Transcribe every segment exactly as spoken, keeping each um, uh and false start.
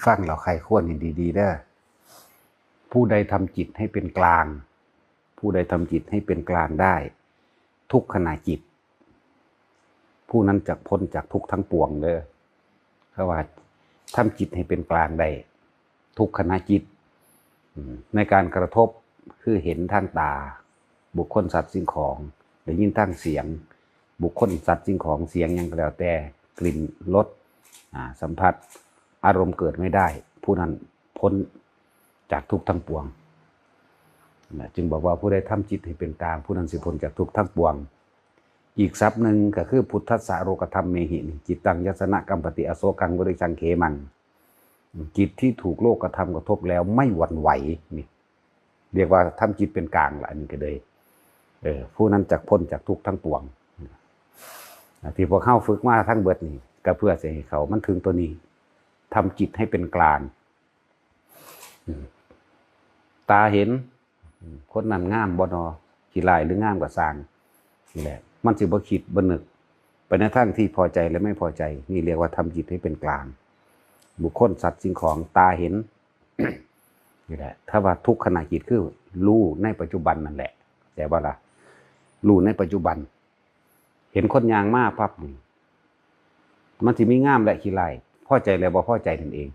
ฟังแล้วใคร่ครวญให้ดีๆเด้อ ผู้ใดทำจิตให้เป็นกลาง ผู้ใดทำจิตให้เป็นกลางได้ ทุกขณะจิต ผู้นั้นจักพ้นจากทุกข์ทั้งปวงเด้อ เพราะว่าทำจิตให้เป็นกลางได้ ทุกขณะจิต อืม ในการกระทบคือเห็นทางตา บุคคลสัตว์สิ่งของ ได้ยินทางเสียง บุคคลสัตว์สิ่งของ เสียงหยังก็แล้วแต่ กลิ่น รส อ่า สัมผัส อารมณ์เกิดไม่ได้ ผู้นั้นพ้นจากทุกข์ทั้งปวงนะ จึงบอกว่าผู้ใดทำจิตให้เป็นกลาง ผู้นั้นสิพ้นจากทุกข์ทั้งปวง อีกศัพท์หนึ่งก็คือ พุทธัสสะโลกัธรรมเมหิ จิตตังยัสสะนะกัมปติ อโสกังวิริชังเขมัง จิตที่ถูกโลกธรรมกระทบแล้วไม่หวั่นไหว นี่ เรียกว่าทำจิตเป็นกลางละ อันนี้ก็เลย เออ ผู้นั้นจักพ้นจากทุกข์ทั้งปวง อ่า ที่พวกเฮาฝึกมาทั้งเบิดนี่ ก็เพื่อจะให้เขามันถึงตัวนี้ ทำจิตให้เป็นกลาง อืม ตาเห็น อืม คนนั้นงามบ่นอ ขี้ร้ายหรืองามก็ซ่าง นี่แหละ มันสิบ่คิดบ่นึก ไปในทางที่พอใจและไม่พอใจ นี่เรียกว่าทำจิตให้เป็นกลาง บุคคลสัตว์สิ่งของ ตาเห็น นี่แหละ ถ้าว่าทุกขณะจิตคือรู้ในปัจจุบันนั่นแหละ แต่ว่าล่ะ รู้ในปัจจุบัน เห็นคนย่างมาปั๊บนี่ มันสิมีงามและขี้ร้าย พอใจและบ่พอใจนั่นเอง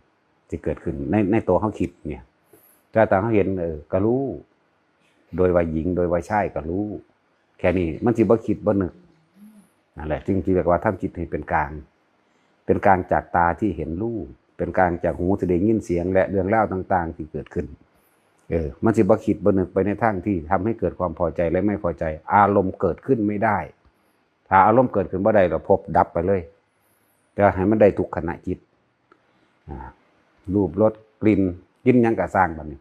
สิเกิดขึ้นใน ในตัวเฮาคิดเนี่ย แต่ถ้าเฮาเห็น เออ ก็รู้ โดยว่าหญิง โดยว่าชายก็รู้ แค่นี้ มันสิบ่คิดบ่นึก นั่นแหละ จึงเรียกว่าทำจิตให้เป็นกลาง เป็นกลางจากตาที่เห็นรูป เป็นกลางจากหูที่ได้ยินเสียง และเรื่องราวต่างๆที่เกิดขึ้น เออ มันสิบ่คิดบ่นึกไปในทางที่ทำให้เกิดความพอใจและไม่พอใจ อารมณ์เกิดขึ้นไม่ได้ ถ้าอารมณ์เกิดขึ้นบ่ได้ เราภพดับไปเลย แต่ให้มันได้ทุกขณะจิต อ่า รูป รส กลิ่น กินหยังก็ซ่างบัดนี้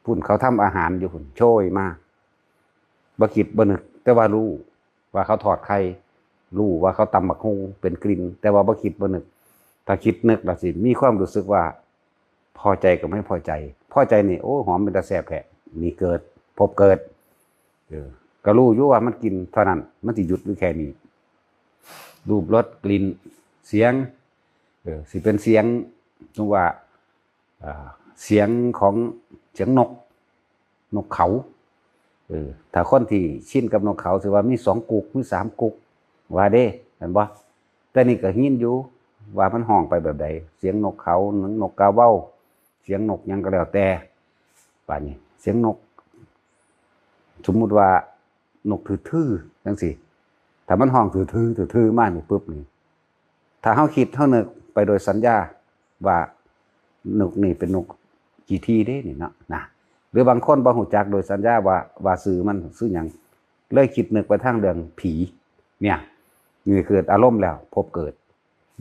พุ้นเขาทำอาหารอยู่พุ้น โชยมา บ่คิดบ่นึก แต่ว่ารู้ว่าเขาทอดไข่ รู้ว่าเขาตำบักหุ่ง เป็นกลิ่น แต่ว่าบ่คิดบ่นึก ถ้าคิดนึกแล้วสิมีความรู้สึกว่า พอใจกับไม่พอใจ พอใจนี่ โอ้ หอมเป็นตาแซ่บแท้ นี่เกิด ภพเกิด เออ ก็รู้อยู่ว่ามันกินเท่านั้น มันสิหยุดอยู่แค่นี้ รูป รส กลิ่น เสียง เออ สิเป็นเสียง สมมุติว่า อ่า เสียงของ เสียงนก นกเขา เออ ถ้าคนที่ชินกับนกเขา สิว่ามีสองกุก มีสามกุก ว่าเด้ แม่นบ่ แต่นี่ก็ยินอยู่ว่ามันฮ้องไปแบบใด เสียงนกเขา นกกาเว้า เสียงนกหยังก็แล้วแต่ บาดนี้ เสียงนก สมมุติว่านกทื่อๆจังซี้ ถ้ามันฮ้องทื่อๆ ทื่อๆมานี่ปุ๊บนี่ ถ้าเฮาคิดเฮานึกไปโดยสัญญาว่านกนี่เป็นนกขี้ถี่เด้นี่เนาะ นะ หรือบางคนบ่ฮู้จักโดยสัญญาว่า ว่าชื่อมันชื่อหยัง เลยคิดนึกไปทางเรื่องผี เนี่ย นี่เกิดอารมณ์แล้ว ภพเกิด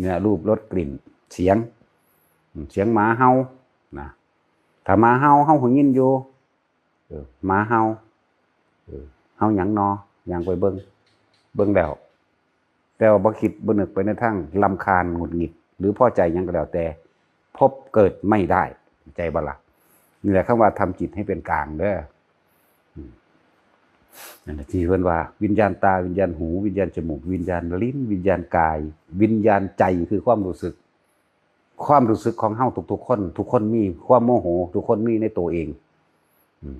เนี่ย รูป รส กลิ่น เสียง เสียงหมาเห่า นะ ถ้าหมาเห่า เฮาหูยินอยู่ เออ หมาเห่า เออ เห่าหยังนอ ย่างไปเบิ่ง เบิ่งแล้ว แต่ว่าบ่คิดบ่นึกไปในทางรำคาญ หงุดหงิด หรือพอใจหยังก็แล้วแต่ ภพเกิดไม่ได้ เข้าใจบ่ล่ะ นี่แหละคำว่าทำจิตให้เป็นกลางเด้อ อืม นั่นแหละที่เพิ่นว่า วิญญาณตา วิญญาณหู วิญญาณจมูก วิญญาณลิ้น วิญญาณกาย วิญญาณใจ คือความรู้สึก ความรู้สึกของเฮาทุกๆคน ทุกคนมีความโมโห ทุกคนมีในตัวเอง อืม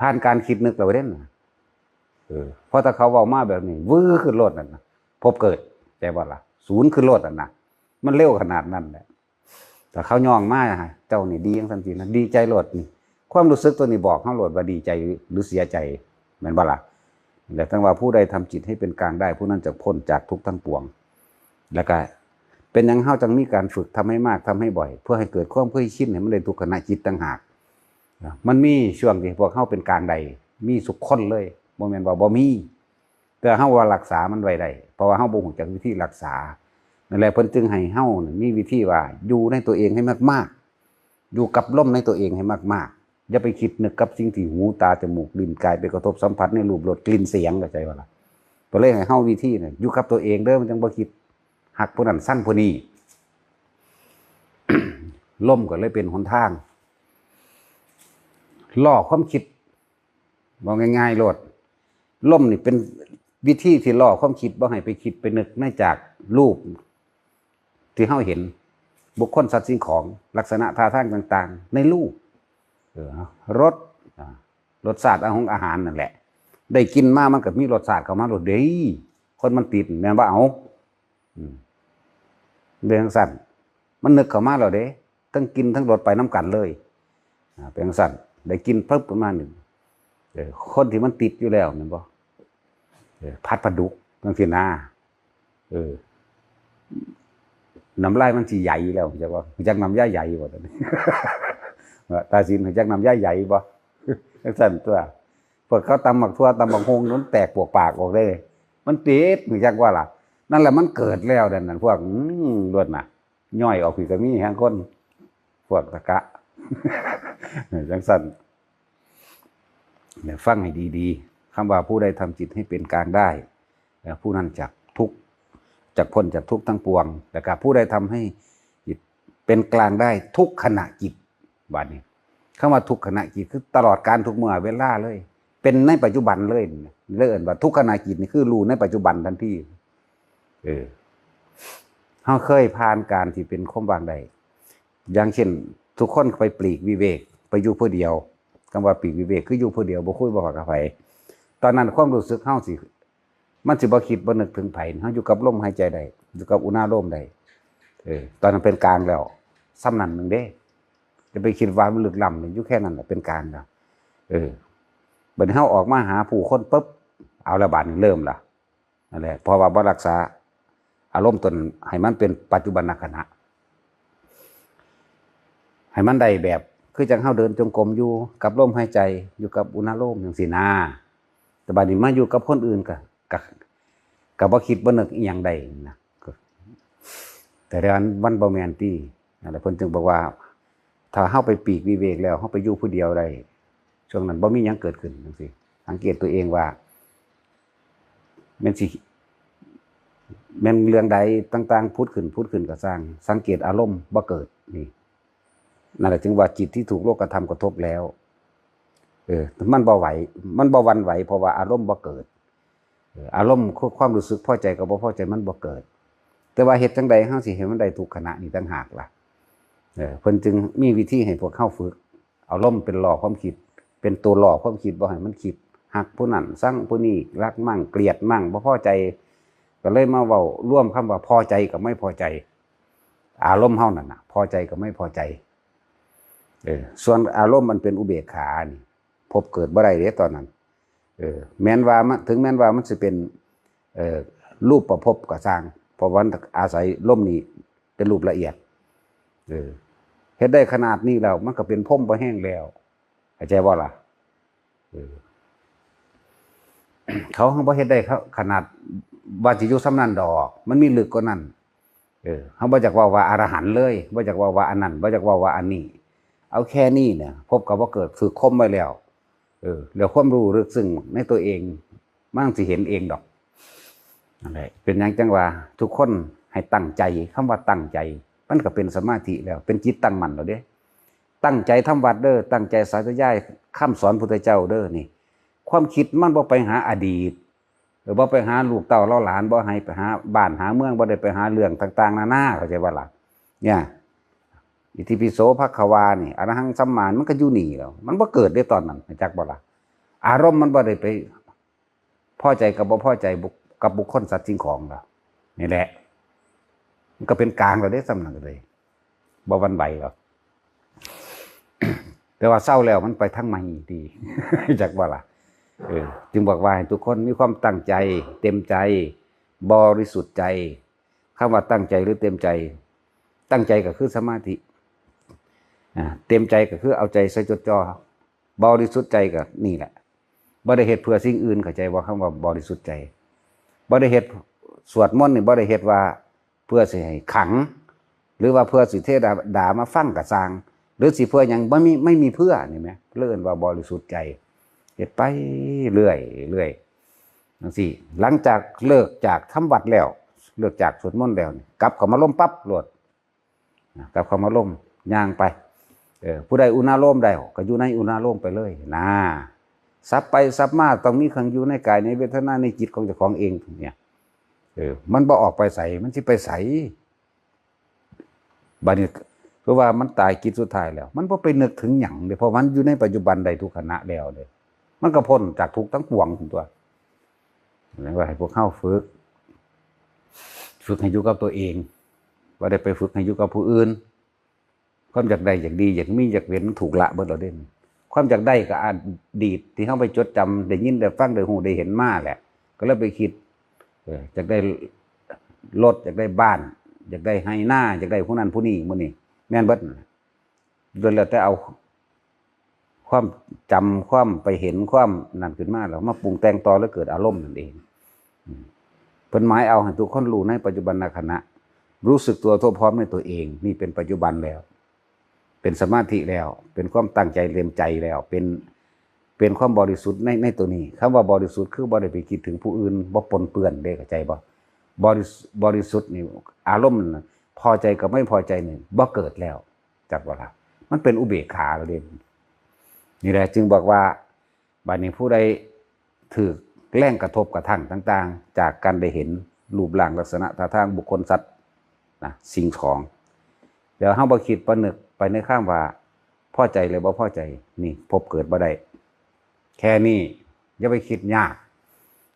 ผ่านการคิดนึกแล้วเด้นะ เออ พอถ้าเขาเว้ามาแบบนี้ วื้อขึ้นโลดนั่นนะ ภพเกิด แต่ว่าล่ะ ศูนย์ขึ้นโลดนั่นนะ มันเร็วขนาดนั้นแหละ แต่เขาย่องมา เจ้านี่ดีจังซั่นสินะ ดีใจโลดนี่ ความรู้สึกตัวนี้บอกเฮาโลดว่าดีใจหรือเสียใจ แม่นบ่ล่ะ และทั้งว่าผู้ใดทำจิตให้เป็นกลางได้ ผู้นั้นจะพ้นจากทุกข์ทั้งปวง แล้วก็เป็นหยังเฮาจังมีการฝึกทำให้มาก ทำให้บ่อย เพื่อให้เกิดความเคยชิน ให้มันได้ทุกขณะจิตต่างหาก มันมีช่วงที่พวกเฮาเป็นกลางได้ มีสุขคนเลย บ่แม่นว่าบ่มี แต่เฮาว่ารักษามันไว้ได้ เพราะว่าเฮาบ่ฮู้จักวิธีรักษา นั่นแหละเพิ่นจึงให้เฮานี่มีวิธีว่าอยู่ในตัวเองให้มากๆ อยู่กับลมในตัวเองให้มากๆ อย่าไปคิดนึกกับสิ่งที่หู ตา จมูก ลิ้น กายไปกระทบสัมผัสในรูป รส กลิ่น เสียง เข้าใจบ่ล่ะ เพิ่นเลยให้เฮาวิธีนี่ อยู่กับตัวเองเด้อ มันจังบ่คิดฮักผู้นั้นชังผู้นี้ ลมก็เลยเป็นหนทาง ล่อความคิด บอกง่ายๆโลด ลมนี่เป็นวิธีที่ล่อความคิดบ่ให้ไปคิดไปนึกในจากรูปที่เฮาเห็น บุคคลสัตว์สิ่งของ ลักษณะท่าทางต่างๆ ในรูป เออ รส อ่า รสชาติของอาหารนั่นแหละ ได้กลิ่นมามันก็มีรสชาติเข้ามาโลดเด้ คนมันติดแม่นบ่ เอา อืม เป็นจั่งซั้น มันนึกเข้ามาแล้วเด้ ทั้งกลิ่นทั้งรสไปนำกันเลย อ่า เป็นจั่งซั้น ได้กลิ่นปุ๊บประมาณหนึ่ง เออ คนที่มันติดอยู่แล้วแม่นบ่ เออ ผัดปลาดุกจั่งซี้นะ เออ น้ำลายมันสิไหลแล้ว จักว่า จักน้ำยาไหลบ่ ตอนนี้ ว่าตาสินจักน้ำยาไหลบ่ จั่งซั้นตัว พวกเขาตำบักถั่วตำบักฮงมันแตกปวกปากออกเลย มันติด จักว่าล่ะ นั่นแหละมันเกิดแล้วนั่นน่ะ พวก อืม รวดน่ะ ย่อยออกพีก็มีแฮงคน พวกตะกะ จั่งซั้น เนี่ย ฟังให้ดีๆ คำว่าผู้ใดทำจิตให้เป็นกลางได้ เอ่อ ผู้นั้นจักทุกข์ จักพ้นจากทุกข์ทั้งปวง แล้วก็ผู้ใดทำให้จิตเป็นกลางได้ทุกขณะจิต บัดนี้ คำว่าทุกขณะจิตคือตลอดกาลทุกเมื่อเวลาเลย เป็นในปัจจุบันเลย เลยเอิ้นว่าทุกขณะจิตนี่คือรู้ในปัจจุบันทันที เออ เฮาเคยผ่านการที่เป็นความว่างได้ อย่างเช่น ทุกคนไปปลีกวิเวก ไปอยู่ผู้เดียว คำว่าปลีกวิเวกคืออยู่ผู้เดียว บ่คุยบ่เว้ากับไผ ตอนนั้นความรู้สึกเฮาสิ มันสิบ่คิดบ่นึกถึงไผ เฮาอยู่กับลมหายใจได้ อยู่กับอุณาโลมได้ เออ ตอนนั้นเป็นกลางแล้ว ส่ำนั้นหนึ่งเด้ จะไปคิดว่ามันลึกล้ำนี่ อยู่แค่นั้นแหละ เป็นกลางแล้ว เออ บัดนี้เฮาออกมาหาผู้คนปุ๊บ เอาละ บาดนี้เริ่มละ นั่นแหละ เพราะว่าบ่รักษาอารมณ์ตนให้มันเป็นปัจจุบันขณะ ให้มันได้แบบ คือจั่งเฮาเดินจงกรมอยู่กับลมหายใจ อยู่กับอุณาโลมจั่งซี้นะ แต่บัดนี้มาอยู่กับคนอื่นก็ ก็ ก็บ่คิดบ่นึกอิหยังได้นะ ก็ แต่เดี๋ยวมันบ่แม่นติ นั่นแหละ เพิ่นจึงบอกว่า ถ้าเฮาไปปลีกวิเวกแล้ว เฮาไปอยู่ผู้เดียวได้ ช่วงนั้นบ่มีหยังเกิดขึ้นจั่งซี้ สังเกตตัวเองว่า แม่นสิ แม่นเรื่องใดต่างๆ ผุดขึ้น ผุดขึ้นก็ซ่าง สังเกตอารมณ์บ่เกิด นี่ นั่นแหละจึงว่าจิตที่ถูกโลกธรรมกระทบแล้ว เออ มันบ่ไหว มันบ่หวั่นไหว เพราะว่าอารมณ์บ่เกิด เออ อารมณ์ ความรู้สึกพอใจกับบ่พอใจมันบ่เกิด แต่ว่าเฮ็ดจั่งใดเฮาสิให้มันได้ทุกขณะนี่ต่างหากล่ะ เออ เพิ่นจึงมีวิธีให้พวกเฮาฝึก เอาลมเป็นหล่อความคิด เป็นตัวหล่อความคิด บ่ให้มันคิด ฮักผู้นั้น ซังผู้นี้ รักมั่ง เกลียดมั่ง บ่พอใจ ก็เลยมาเว้ารวมคำว่าพอใจกับไม่พอใจ อารมณ์เฮานั่นน่ะ พอใจกับไม่พอใจ เออ ส่วนอารมณ์มันเป็นอุเบกขานี่ ภพเกิดบ่ได้เด้ตอนนั้น เออ แม้นว่ามัน ถึงแม้นว่ามันสิเป็น เอ่อ รูปประภพก็ซ่าง เพราะว่ามันอาศัยลมนี่เป็นรูปละเอียด เออ เฮ็ดได้ขนาดนี้แล้ว มันก็เป็นพรหมบ่แฮงแล้ว เข้าใจบ่ล่ะ เออ เขาบ่เฮ็ดได้ขนาดว่าสิอยู่ส่ำนั้นดอก มันมีลึกกว่านั้น เออ เฮาบ่อยากเว้าว่าอรหันต์เลย บ่อยากเว้าว่าอันนั้น บ่อยากเว้าว่าอันนี้ เอาแค่นี้เนี่ย ภพก็บ่เกิด ฝึกข่มไว้แล้ว เออ แล้วความรู้ลึกซึ้งในตัวเอง มันสิเห็นเองดอก นั่นแหละ เป็นหยังจั่งว่าทุกคนให้ตั้งใจ คำว่าตั้งใจ มันก็เป็นสมาธิแล้ว เป็นจิตตั้งมั่นแล้วเด้ ตั้งใจทำวัตรเด้อ ตั้งใจสาธยายคำสอนพุทธเจ้าเด้อ นี่ ความคิดมันบ่ไปหาอดีต เออ บ่ไปหาลูกเต้าเหล่าหลาน บ่ให้ไปหาบ้านหาเมือง บ่ได้ไปหาเรื่องต่างๆ นานา เข้าใจบ่ล่ะ เนี่ย อิติปิโสภะคะวานี่ อะระหังสัมมา มันก็อยู่นี่แล้ว มันบ่เกิดเด้ตอนนั้น จักบ่ล่ะ อารมณ์มันบ่ได้ไปพอใจกับบ่พอใจบุค- กับบุคคลสัตว์สิ่งของแล้ว นี่แหละ มันก็เป็นกลางแล้วเด้ ส่ำนั้นก็เลย บ่หวั่นไหวหรอก แต่ว่าเซาแล้วมันไปทางใหม่ดี จักบ่ล่ะ เออ จึงบอกว่าให้ทุกคนมีความตั้งใจ เต็มใจ บริสุทธิ์ใจ คำว่าตั้งใจหรือเต็มใจ ตั้งใจก็คือสมาธิ อ่า เต็มใจก็คือเอาใจใส่จดจ่อ บริสุทธิ์ใจก็นี่แหละ บ่ได้เฮ็ดเพื่อสิ่งอื่น เข้าใจบ่ คำว่าบริสุทธิ์ใจ บ่ได้เฮ็ด สวดมนต์นี่บ่ได้เฮ็ดว่าเพื่อสิให้ขลัง หรือว่าเพื่อสิเทวดามาฟังก็ซ่าง หรือสิเพื่อหยัง บ่มี ไม่มีเพื่อ นี่แหม เรียกว่าบริสุทธิ์ใจ เฮ็ดไปเรื่อยเรื่อยจั่งซี้ หลังจากเลิกจากทำวัตรแล้ว เลิกจากสวดมนต์แล้วนี่ กลับเข้ามาลมปั๊บโลด นะ กลับเข้ามาลม ย่างไป เออ ผู้ใดอุณาโลมได้ ก็อยู่ในอุณาโลมไปเลย นะ สับไปสับมา ต้องมีเครื่องอยู่ในกาย ในเวทนา ในจิตของเจ้าของเองเนี่ย เออ มันบ่ออกไปไส มันสิไปไส บัดนี้คือว่ามันตายกิจสุดท้ายแล้ว มันบ่ไปนึกถึงหยังเด้ เพราะมันอยู่ในปัจจุบันได้ทุกขณะแล้วเด้ มันก็พ้นจากทุกข์ทั้งปวงตัว นั่นว่าให้พวกเฮาฝึก ฝึกให้อยู่กับตัวเอง บ่ได้ไปฝึกให้อยู่กับผู้อื่น ความอยากได้อยากดีอยากมีอยากเป็นมันถูกละเบิดแล้วเด้ ความอยากได้ก็อดีตที่เฮาไปจดจำได้ยินได้ฟังได้ฮู้ได้เห็นมาแหละ ก็เลยไปคิด เออ อยากได้รถอยากได้บ้าน อยากได้ไฮ่นาอยากได้ผู้นั้นผู้นี้ผู้นี้ แม่นเบิดนั่นแหละ โดยแล้วแต่เอาความจำความไปเห็นความนั่นขึ้นมาแล้วมาปรุงแต่งต่อแล้วเกิดอารมณ์นั่นเอง อืม เพิ่นหมายเอาให้ทุกคนรู้ในปัจจุบันขณะ รู้สึกตัวทั่วพร้อมในตัวเอง นี่เป็นปัจจุบันแล้ว เป็นสมาธิแล้ว เป็นความตั้งใจเต็มใจแล้ว เป็น เป็นความบริสุทธิ์ใน ในตัวนี้ คำว่าบริสุทธิ์คือบ่ได้ไปคิดถึงผู้อื่น บ่ปนเปื้อนเด้ เข้าใจบ่ บริสุทธิ์ บริสุทธิ์นี่ อารมณ์น่ะ พอใจกับไม่พอใจนี่บ่เกิดแล้ว จักบ่ล่ะ มันเป็นอุเบกขาแล้วเด้ นี่แหละจึงบอกว่า บัดนี้ผู้ใดถืกแรงกระทบกระทั่งต่าง ๆ จากการได้เห็นรูปร่างลักษณะท่าทางบุคคลสัตว์นะ สิ่งของ แล้วเฮาบ่คิดบ่นึกไปในคำว่าพอใจหรือบ่พอใจ นี่พบเกิดบ่ได้ แค่นี้อย่าไปคิดยาก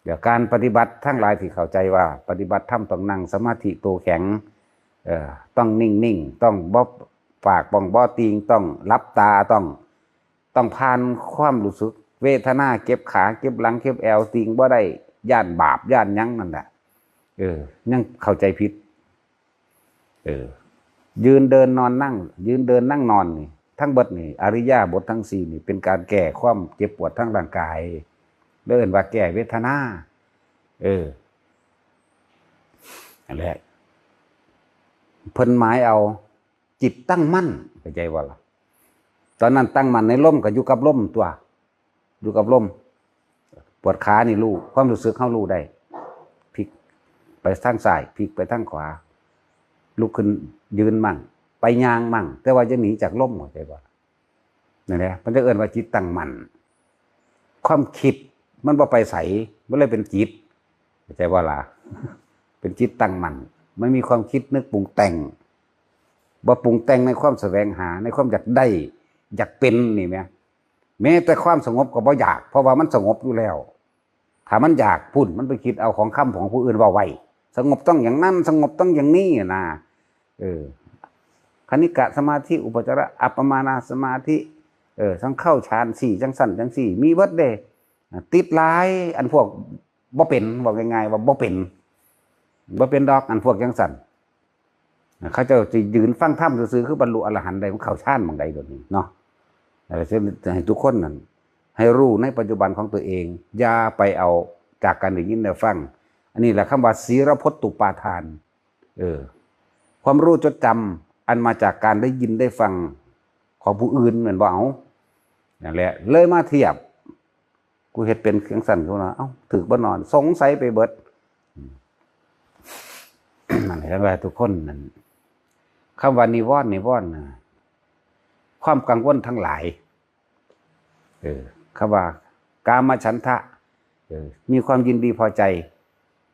เดี๋ยวการปฏิบัติทั้งหลายที่เข้าใจว่าปฏิบัติธรรมต้องนั่งสมาธิตัวแข็ง เอ่อ ต้องนิ่งๆ ต้องบ่ปากบ่องบ่ติง ต้องหลับตา ต้อง ต้องผ่านความรู้สึก เวทนาเจ็บขาเจ็บหลังเจ็บแอว ติงบ่ได้ ย้านบาปย้านหยังนั่นแหละ เออ ยังเข้าใจผิด เออ ยืนเดินนอนนั่ง ยืนเดินนั่งนอนนี่ ทั้งเบิดนี่ อิริยาบถทั้งสี่นี่ เป็นการแก้ความเจ็บปวดทางร่างกาย เรียกว่าแก้เวทนา เออ นั่นแหละ เพิ่นหมายเอาจิตตั้งมั่น เข้าใจบ่ล่ะ ตอนนั้นตั้งมั่นในลมก็อยู่กับลมตัว อยู่กับลม ปวดขานี่รู้ ความรู้สึกเฮารู้ได้ พลิกไปทางซ้าย พลิกไปทางขวา ลุกขึ้นยืนมั่ง ไปย่างมั่ง แต่ว่าอย่าหนีจากลม เข้าใจบ่ นั่นแหละ มันจะเอิ้นว่าจิตตั้งมั่น ความคิดมันบ่ไปไส มันเลยเป็นจิต เข้าใจบ่ล่ะ เป็นจิตตั้งมั่น มันมีความคิดนึกปรุงแต่ง บ่ปรุงแต่งในความแสวงหา ในความอยากได้ อยากเป็นนี่แหม แม้แต่ความสงบก็บ่อยาก เพราะว่ามันสงบอยู่แล้ว ถ้ามันอยากพุ้น มันไปคิดเอาของคำของผู้อื่นเว้าไว้ สงบต้องอย่างนั้น สงบต้องอย่างนี้นะ เออ คณิกะสมาธิ อุปจาระ อัปปมาณสมาธิ เออ ทั้งเข้าฌานสี่ จังซั่นจังซี่ มีเบิดเด้ ติดหลาย อันพวกบ่เป็น เว้าง่ายๆ ว่าบ่เป็น บ่เป็นดอก อันพวกจังซั่น เขาเจ้าสิยืนฟังธรรมซื่อๆ คือบรรลุอรหันต์ได้ มันเข้าฌานหม่องใด โดดนี้เนาะ เออ ฉะนั้นให้ทุกคนนั่น ให้รู้ในปัจจุบันของตัวเอง อย่าไปเอาจากการได้ยินได้ฟัง อันนี้แหละคำว่า ศีลพจน์ตุปาทาน เออ ความรู้จดจำอันมาจากการได้ยินได้ฟังของผู้อื่น แม่นบ่ เอา นั่นแหละ เลยมาเทียบ กูเฮ็ดเป็นจังซั่น เขาว่า เอ้า ถืกบ่นอน สงสัยไปเบิด อืม นั่นแหละว่าทุกคนนั่น คำว่านิวรณ์ นิวรณ์น่ะ ความกังวลทั้งหลาย เออ คำว่า กามฉันทะ เออ มีความยินดีพอใจ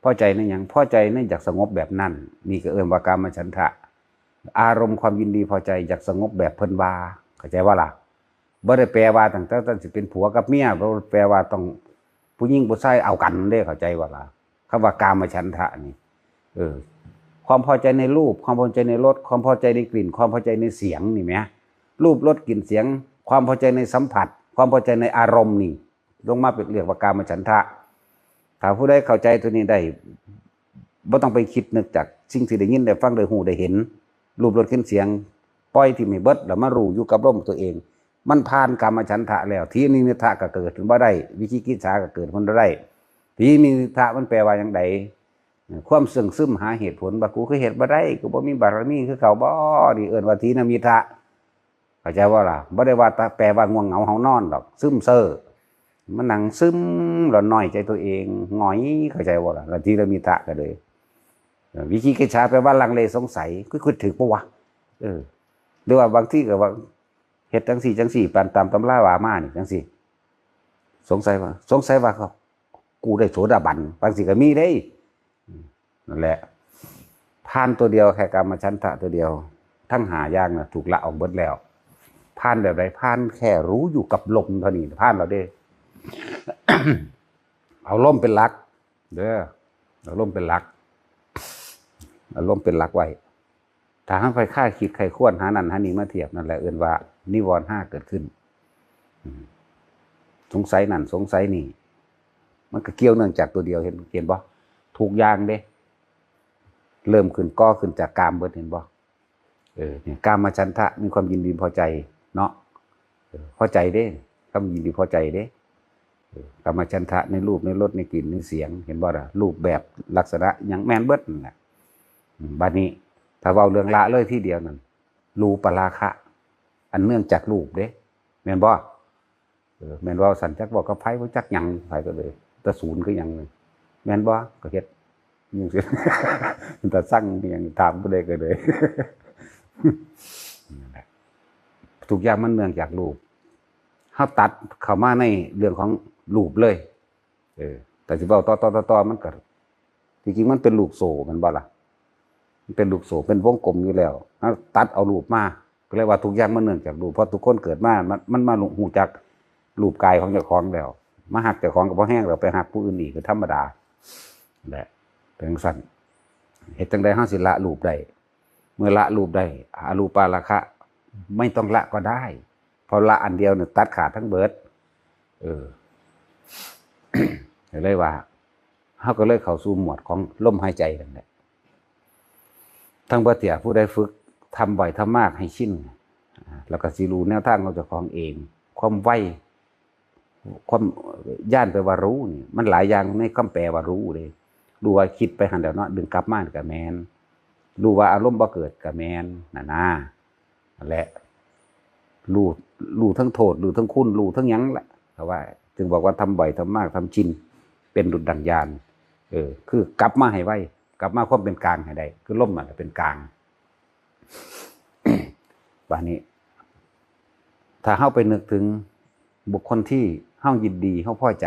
พอใจในหยัง พอใจในอยากสงบแบบนั้น นี่ก็เอิ้นว่ากามฉันทะ อารมณ์ความยินดีพอใจอยากสงบแบบเพิ่นว่า เข้าใจบ่ล่ะ บ่ได้แปลว่าตั้งแต่ต้นสิเป็นผัวกับเมีย บ่ได้แปลว่าต้องผู้หญิงผู้ชายเอากันเด้ เข้าใจบ่ล่ะ คำว่ากามฉันทะนี่ เออ ความพอใจในรูป ความพอใจในรส ความพอใจในกลิ่น ความพอใจในเสียงนี่แหม รูป รส กลิ่น เสียง ความพอใจในสัมผัส ความพอใจในอารมณ์นี่ ลงมาเป็นเรียกว่ากามฉันทะ ถ้าผู้ใดเข้าใจตัวนี้ได้ บ่ต้องไปคิดนึกจากสิ่งที่ได้ยินได้ฟังได้ฮู้ได้เห็น รูป รส กลิ่น เสียง ปล่อยถิ่มให้เบิด แล้วมารู้อยู่กับลมตัวเอง มันผ่านกามฉันทะแล้ว ถีนมิททะก็เกิดขึ้นบ่ได้ วิจิกิจฉาก็เกิดขึ้นบ่ได้ ถีนมิททะมันแปลว่าหยังใด ความเซิ่งซึมหาเหตุผล ว่ากูคือเฮ็ดบ่ได้ กูบ่มีบารมีคือเขาบ่ นี่เอิ้นว่าถีนมิททะ เข้าใจบ่ล่ะ บ่ได้ว่าแต่แปลว่าง่วงเหงาเฮานอนดอก ซึมเซอ มันนั่งซึมแล้วน้อยใจตัวเอง หงอย เข้าใจบ่ล่ะ แล้วถีนมิททะก็เลย เออ วิจิกิจฉาแปลว่าลังเลสงสัย กูคิดถืกปะวะ เออ หรือว่าบางทีก็ว่า เฮ็ดจังซี่จังซี่ ปานตามตำราว่ามานี่จังซี่ สงสัยว่า สงสัยว่าเขา กูได้โสดาบัน บางทีก็มีเด้ อืม นั่นแหละ ผ่านตัวเดียว แค่กามฉันทะตัวเดียว ทั้งห้าอย่างน่ะถูกละออกเบิดแล้ว ผ่านแบบใด ผ่านแค่รู้อยู่กับลมเท่านี้ ผ่านแล้วเด้ เอาลมเป็นหลัก เด้อ เอาลมเป็นหลัก เอาลมเป็นหลักไว้ ถ้าเฮาไปค่ายคิดใคร่ครวญหานั่นหานี่มาเทียบ นั่นแหละเอิ้นว่านิวรณ์ห้าเกิดขึ้น อืม สงสัยนั่นสงสัยนี่ มันก็เกี่ยวเนื่องจากตัวเดียว เห็น เห็นบ่ ทุกอย่างเด้ เริ่มขึ้น ก่อขึ้นจากกามเบิด เห็นบ่ เออ เนี่ย กามฉันทะ มีความยินดีพอใจเนาะ เออ พอใจเด้ ความยินดีพอใจเด้ เออ กามฉันทะในรูป ในรส ในกลิ่น ในเสียง เห็นบ่ล่ะ รูปแบบ ลักษณะหยังแม่นเบิดนั่นแหละ อืม บัดนี้ ถ้าเว้าเรื่องละเลยทีเดียวนั่น รูปราคะ อันเนื่องจากรูปเด้ แม่นบ่ เออ แม่นว่าซั่น จักบอกกับไผ บ่จักหยัง ไผก็เลย แต่ศูนย์คือหยัง แม่นบ่ ก็เฮ็ดจังซี่ แต่สั่งหยัง ถามผู้ใดก็เลย นั่นแหละ ทุกอย่างมันเนื่องจากรูป เฮาตัดเข้ามาในเรื่องของรูปเลย เออ แต่สิเว้าต่อๆๆๆ มันก็ จริงๆ มันเป็นลูกโซ่ แม่นบ่ล่ะ มันเป็นลูกโซ่ เป็นวงกลมอยู่แล้ว เฮาตัดเอารูปมา ก็เลยว่าทุกอย่างมันเนื่องจากรูป เพราะทุกคนเกิดมา มัน มันมาฮู้จักรูปกายของเจ้าของแล้ว มาฮักเจ้าของก็บ่แฮงแล้ว ไปฮักผู้อื่นอีกก็ธรรมดา แหละ เป็นจั่งซั้น เฮ็ดจั่งใดเฮาสิละรูปได้ เมื่อละรูปได้ อรูปาราคะ ไม่ต้องละก็ได้ เพราะละอันเดียวเนี่ยตัดขาดทั้งเบิด เออ ก็เลยว่า เฮาก็เลยเข้าสู่หมวดของลมหายใจนั่นแหละ ทั้งบ่เที่ย ผู้ใดฝึกทำบ่อยทำมากให้ชิน อ่า แล้วก็สิรู้แนวทางของเจ้าของเอง ความไว ความ ย่านแปลว่ารู้นี่ มันหลายอย่างในคำแปลว่ารู้เด้ รู้ว่าคิดไปหั่นแล้วเนาะ ดึงกลับมาก็แม่น รู้ว่าอารมณ์บ่เกิดก็แม่น นั่นนะ และ รู้ รู้ทั้งโทษ รู้ทั้งคุณ รู้ทั้งหยังแหละ แต่ว่าจึงบอกว่าทำบ่อยทำมากทำชิน เป็นดุจดั่งญาณ เออ คือกลับมาให้ไว กลับมาความเป็นกลางให้ได้ คือลมนั่นแหละเป็นกลาง บาดนี้ ถ้าเฮาไปนึกถึงบุคคลที่เฮายินดี เฮาพอใจ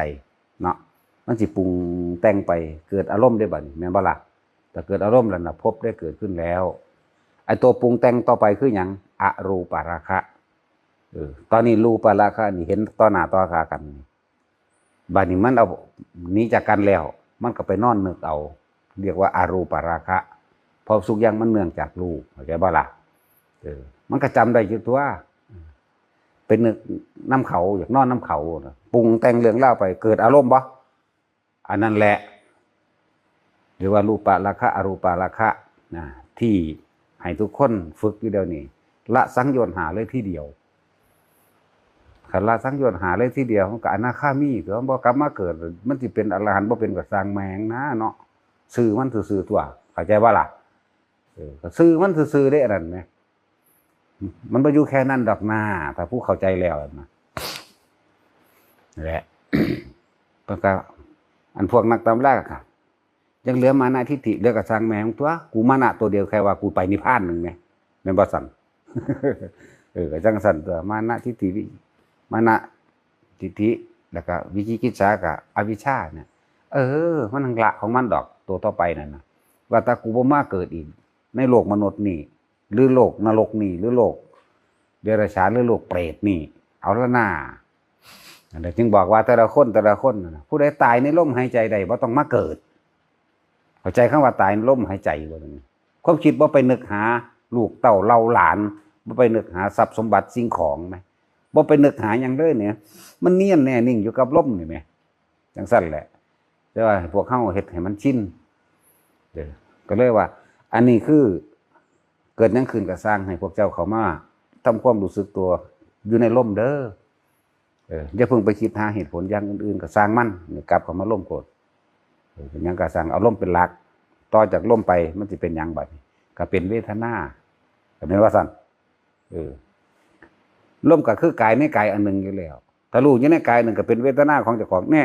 เนาะ มันสิปรุงแต่งไป เกิดอารมณ์ได้บัดนี้ แม่นบ่ล่ะ ถ้าเกิดอารมณ์แล้วนะ ภพได้เกิดขึ้นแล้ว ไอ้ตัวปรุงแต่งต่อไปคือหยัง อรูปาราคะ เออ ตอนนี้รูปาราคะนี่เห็นต่อหน้าต่อตากันนี่ บัดนี้มันเอาหนีจากกันแล้ว มันก็ไปนอนนึกเอา เรียกว่าอรูปาราคะ เพราะทุกอย่างมันเนื่องจากรูป เข้าใจบ่ล่ะ เออ มันก็จำได้อยู่ตัว เป็นนึกนำเขา อยากนอนนำเขานะ ปรุงแต่งเรื่องราวไป เกิดอารมณ์บ่ อันนั้นแหละ หรือว่ารูปาราคะ อรูปาราคะนะ ที่ให้ทุกคนฝึกอยู่เดี๋ยวนี้ ละสังโยชน์ห้าเลยทีเดียว คันละสังโยชน์ห้าเลยทีเดียว มันก็อนาคามี ตัวมันบ่กลับมาเกิด มันสิเป็นอรหันต์บ่เป็นก็ช่างแม่งนะเนาะ ซื่อมันซื่อๆ ตัว เข้าใจบ่ล่ะ เออ ก็ซื่อมันซื่อๆ เด้ อันนั้นแหม มันบ่อยู่แค่นั้นดอกนา ถ้าผู้เข้าใจแล้วนะ นั่นแหละ เพิ่นก็ อันพวกนักตำราก็ ยังเหลือมานะทิฏฐิ เหลือก็ช่างแม่งตัว กูมานะตัวเดียว แค่ว่ากูไปนิพพานหนึ่งแหม แม่นบ่ซั่น เออ ก็จั่งซั่นตัว มานะทิฏฐิวิ มานะทิฏฐิ แล้วก็วิจิกิจฉากับอวิชชาเนี่ย เออ มันละของมันดอก ตัวต่อไปนั่นนะ ว่าถ้ากูบ่มาเกิดอีก ในโลกมนุษย์นี่ หรือโลกนรกนี่ หรือโลกเดรัจฉาน หรือโลกเปรตนี่ เอาละนา อันนี้จึงบอกว่าแต่ละคนแต่ละคนน่ะนะ ผู้ใดตายในลมหายใจใดบ่ต้องมาเกิด เข้าใจคำว่าตายในลมหายใจบ่ ความคิดบ่ไปนึกหาลูกเต้าเหล่าหลาน บ่ไปนึกหาทรัพย์สมบัติสิ่งของไหม บ่ไปนึกหาหยังเลยเนี่ย มันเนียนแน่นิ่งอยู่กับลมนี่แหม จั่งซั่นแหละ แต่ว่าพวกเฮาเฮ็ดให้มันชิน เด้อ ก็เลยว่า อันนี้คือ เกิดหยังขึ้นก็ซ่าง ให้พวกเจ้าเข้ามาทำความรู้สึกตัวอยู่ในลมเด้อ เออ อย่าเพิ่งไปคิดหาเหตุผลอย่างอื่นๆ ก็ซ่างมัน นี่กลับเข้ามาลมโลด เออ เป็นหยังก็ซ่าง เอาลมเป็นหลัก ต่อจากลมไป มันสิเป็นหยังบัดนี้ ก็เป็นเวทนา ก็แม่นว่าซั่น เออ ลมก็คือกายในกายอันหนึ่งอยู่แล้ว ถ้ารู้อยู่ในกายหนึ่งก็เป็นเวทนาของเจ้าของ แน่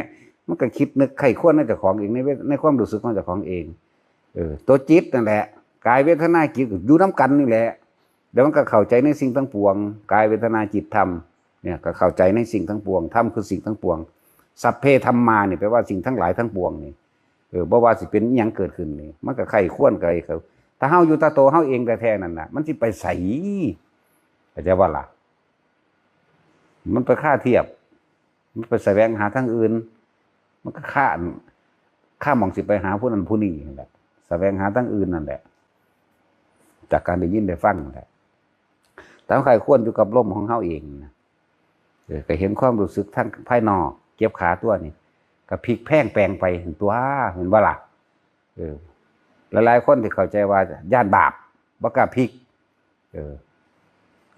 มันก็คิดนึกใคร่ครวญในเจ้าของเอง ในเวท- ในความรู้สึกของเจ้าของเอง เออ ตัวจิตนั่นแหละ กายเวทนาจิตก็อยู่นำกันนี่แหละ แล้วมันก็เข้าใจในสิ่งทั้งปวง กายเวทนาจิตธรรม เนี่ย ก็เข้าใจในสิ่งทั้งปวง ธรรมคือสิ่งทั้งปวง สัพเพธัมมานี่แปลว่าสิ่งทั้งหลายทั้งปวงนี่ เออ บ่ว่าสิเป็นอิหยังเกิดขึ้นนี่ มันก็ใคร่ครวญไกลเขา ถ้าเฮาอยู่แต่ตัวเฮาเองแท้ๆนั่นน่ะ มันสิไปไส เข้าใจบ่ล่ะ มันไปคาเทียบ มันไปแสวงหาทางอื่น มันก็คา คาหม่องสิไปหาผู้นั้นผู้นี้นั่นแหละ แสวงหาทางอื่นนั่นแหละ จากการได้ยินได้ฟังนั่นแหละ แต่เฮาใคร่ครวญอยู่กับลมของเฮาเองนะ เออ ก็เห็นความรู้สึกทางภายนอก เจ็บขาตัวนี่ ก็พลิกแพลงแปลงไป เห็นตัว เห็นบ่ล่ะ เออ หลายๆคนที่เข้าใจว่าย้านบาป บ่กล้าพลิก เออ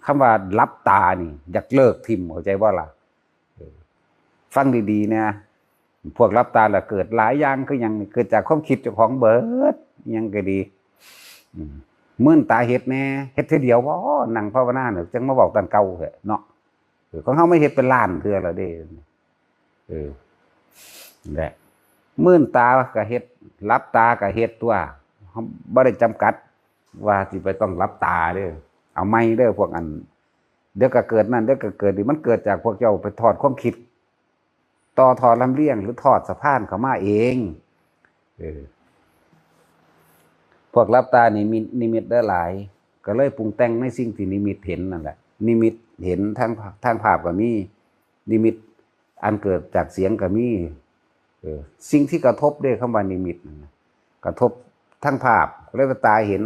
คำว่าหลับตานี่ อยากเลิกทิ่ม เข้าใจบ่ล่ะ เออ ฟังดีๆนะ พวกหลับตาแล้วเกิดหลายอย่าง คือหยัง เกิดจากความคิดเจ้าของเบิด หยังก็ดี อืม มื่นตาเฮ็ดแหน่ เฮ็ดเทื่อเดียวบ่ นั่งภาวนาเนี่ย จั่งมาเว้าตอนเก่าแท้เนาะ เออ ของเฮาไม่เฮ็ดเป็นล้านเทื่อแล้วเด้ เออ นั่นแหละ มื่นตาก็เฮ็ด หลับตาก็เฮ็ดตัว เฮาบ่ได้จำกัดว่าสิไปต้องหลับตาเด้อ เอาใหม่เด้อพวกอัน เดี๋ยวก็เกิดนั่น เดี๋ยวก็เกิดนี่ มันเกิดจากพวกเจ้าไปถอดความคิด ต่อท่อลำเลียง หรือทอดสะพานเข้ามาเอง เออ พวกหลับตานี่มีนิมิตได้หลาย ก็เลยปรุงแต่งในสิ่งที่นิมิตเห็นนั่นแหละ นิมิตเห็นทาง ทางภาพก็มี นิมิตอันเกิดจากเสียงก็มี เออ สิ่งที่กระทบด้วยคำว่านิมิตนั่นนะ กระทบทางภาพ เรียกว่าตาเห็น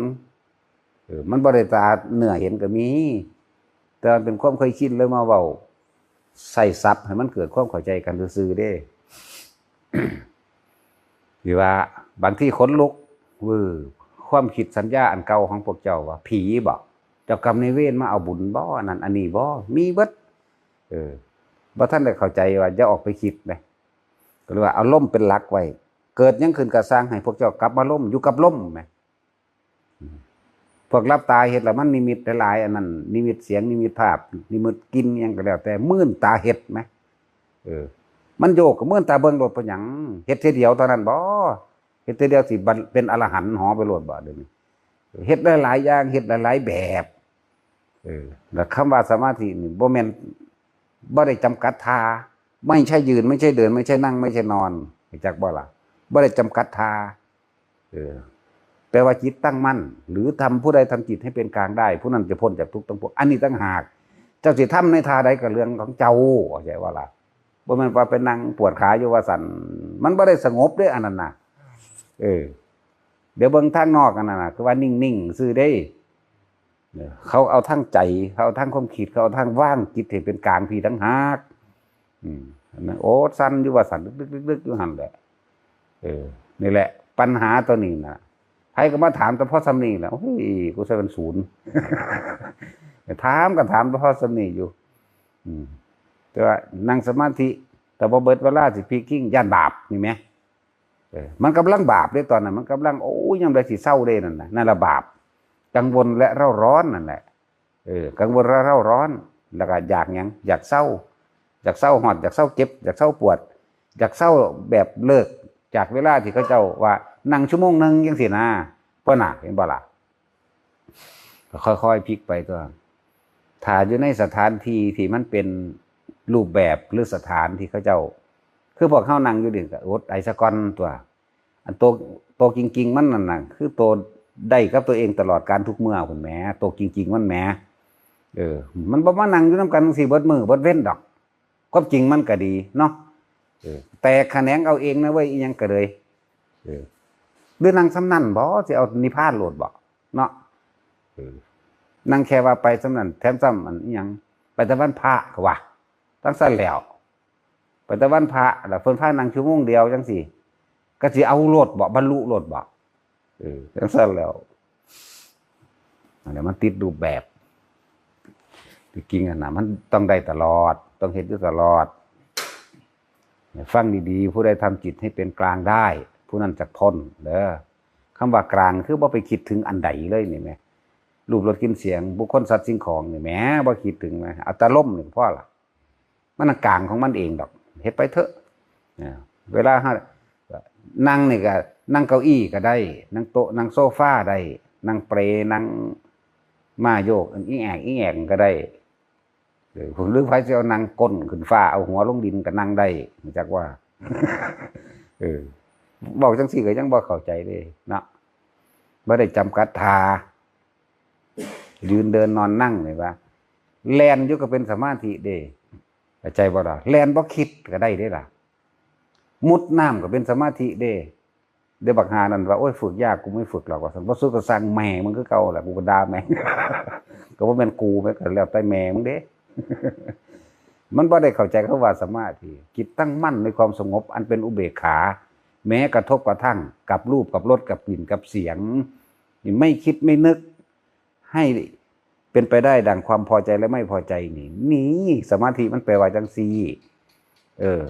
เออ มันบ่ได้ตาเนื้อเห็นก็มี แต่มันเป็นความเคยชินเลยมาเว้า ใส่ศัพท์ให้มันเกิดความเข้าใจกันซื่อๆเด้ หรือว่าบางทีขนลุก เออ ความคิดสัญญาอันเก่าของพวกเจ้าว่าผีบ่ เจ้ากรรมนายเวรมาเอาบุญบ่ อันนั้นอันนี้บ่ มีเบิด เออ บ่ทันได้เข้าใจว่าอย่าออกไปคิดนะ ก็เลยว่าเอาลมเป็นหลักไว้ เกิดหยังขึ้นก็ซ่างให้พวกเจ้ากลับมาลม อยู่กับลมแหม พวกหลับตาเฮ็ดแล้วมันนิมิตหลายๆ อันนั้น นิมิตเสียง นิมิตภาพ นิมิตกลิ่นหยังก็แล้วแต่ มื่นตาเฮ็ดแหม เออ มันโยกก็มื่นตาเบิ่งโลด เป็นหยัง เฮ็ดเทื่อเดียวเท่านั้นบ่ เฮ็ดเทื่อเดียวสิบัน เป็นอรหันต์หอไปโลดบ่ เดี๋ยวนี้ เฮ็ดหลายๆอย่าง เฮ็ดหลายๆแบบ เออ แล้วคำว่าสมาธินี่บ่แม่น บ่ได้จำกัดท่า ไม่ใช่ยืน ไม่ใช่เดิน ไม่ใช่นั่ง ไม่ใช่นอน รู้จักบ่ล่ะ บ่ได้จำกัดท่า เออ แปลว่าจิตตั้งมั่น หรือทำ ผู้ใดทำจิตให้เป็นกลางได้ ผู้นั้นจะพ้นจากทุกข์ทั้งปวง อันนี้ต่างหาก เจ้าสิทำในท่าใดก็เรื่องของเจ้า เข้าใจบ่ล่ะ บ่แม่นว่าไปนั่งปวดขาอยู่ว่าซั่น มันบ่ได้สงบเด้ อันนั้นน่ะ เออ เดี๋ยวเบิ่งทางนอกอันนั้นน่ะ คือว่านิ่งๆซื่อเด้ เออ เขาเอาทางใจ เขาเอาทางความคิด เขาเอาทางวางจิตให้เป็นกลางพี้ต่างหาก อืม อันนั้น โอ้ สั่นอยู่ว่าสั่น ลึกๆๆๆอยู่หั่นแหละ เออ นี่แหละ ปัญหาตัวนี้น่ะ ไผก็มาถามแต่พอส่ำนี้แหละ โอ้ย กูใส่เป็นศูนย์ ถามก็ถามแต่พอส่ำนี้อยู่ อืม แต่ว่านั่งสมาธิ แต่พอเบิดเวลาสิพีกคิง ย้านบาป นี่แหม เออ มันกำลังบาปเด้ ตอนนั้น มันกำลัง โอ้ย ยามใดสิเซาเด้ นั่นน่ะ นั่นละบาป กังวลและเร่าร้อนนั่นแหละ เออ กังวลและเร่าร้อน แล้วก็อยากหยัง อยากเซา อยากเซาฮอด อยากเซาเจ็บ อยากเซาปวด อยากเซาแบบเลิก จากเวลาที่เขาเจ้าว่านั่งชั่วโมงหนึ่งจังซี้นะ เพิ่นน่ะ เห็นบ่ล่ะ ก็ค่อยๆพลิกไปตัว ถ้าอยู่ในสถานที่ที่มันเป็นรูปแบบหรือสถานที่เขาเจ้า คือพวกเฮานั่งอยู่นี่ก็อดไอซะก่อนตัว อันโต โตจริงๆมันนั่นน่ะ คือโตได้กับตัวเองตลอดกาลทุกเมื่อพุ้นแหม โตจริงๆมันแหม เออ มันบ่มานั่งอยู่นำกันจังซี้เบิดมื้อเบิดเว็นดอก ความจริงมันก็ดีเนาะ เออ แตกแขนงเอาเองนะเว้ย อีหยังก็เลย เออ หรือนั่งส่ำนั้นบ่ สิเอานิพพานโลดบ่ เนาะ เออ นั่งแค่ว่าไปส่ำนั้น แถมซ้ำอันอิหยัง ไปแต่วันพระก็ว่า จั่งซั้นแล้ว ไปแต่วันพระ แล้วเพิ่นพานั่งชั่วโมงเดียวจังซี้ ก็สิเอาโลดบ่ บรรลุโลดบ่ เออ จั่งซั้นแล้ว อันนี้มันติดรูปแบบ ที่จริงอะนะ มันต้องได้ตลอด ต้องเฮ็ดอยู่ตลอด ฟังดีๆ ผู้ใดทำจิตให้เป็นกลางได้ ผู้นั้นจะพ้นเด้อ คำว่ากลางคือบ่ไปคิดถึงอันใดเลยนี่แหม รูปรสกลิ่นเสียง บุคคลสัตว์สิ่งของนี่แหม บ่คิดถึงแหม เอาแต่ลมนี่ก็พอละ มันกลางของมันเองดอก เฮ็ดไปเถอะ อ่า เวลาเฮา นั่งนี่ก็ นั่งเก้าอี้ก็ได้ นั่งโต๊ะ นั่งโซฟาได้ นั่งเปล นั่งม้าโยก อีแอก อีแอกก็ได้ เออ หรือไผสิเอานั่งก้นขึ้นฟ้า เอาหัวลงดินก็นั่งได้ รู้จักว่า เออ เว้าจั่งซี้ก็ยังบ่เข้าใจเลยเนาะ บ่ได้จำกัดท่า ยืนเดินนอนนั่งนี่ว่า แล่นอยู่ก็เป็นสมาธิเด้ เข้าใจบ่ล่ะ แล่นบ่คิดก็ได้เด้ล่ะ มุดน้ำก็เป็นสมาธิเด้ เดี๋ยวบักห่านั่นว่า โอ้ย ฝึกยาก กูไม่ฝึกหรอก ว่าซั่น บ่ฝึกก็สั่งแม่มึงคือเก่าแหละ กูก็ด่าแม่ง ก็บ่แม่นกูแม่ง ก็แล้วแต่แม่มึงเด้ มันบ่ได้เข้าใจคำว่าสมาธิ จิตตั้งมั่นในความสงบอันเป็นอุเบกขา แม้กระทบกระทั่งกับรูป กับรส กับกลิ่น กับเสียง นี่ไม่คิดไม่นึก ให้เป็นไปได้ดังความพอใจและไม่พอใจนี่ นี่สมาธิมันแปลว่าจังซี่ เออ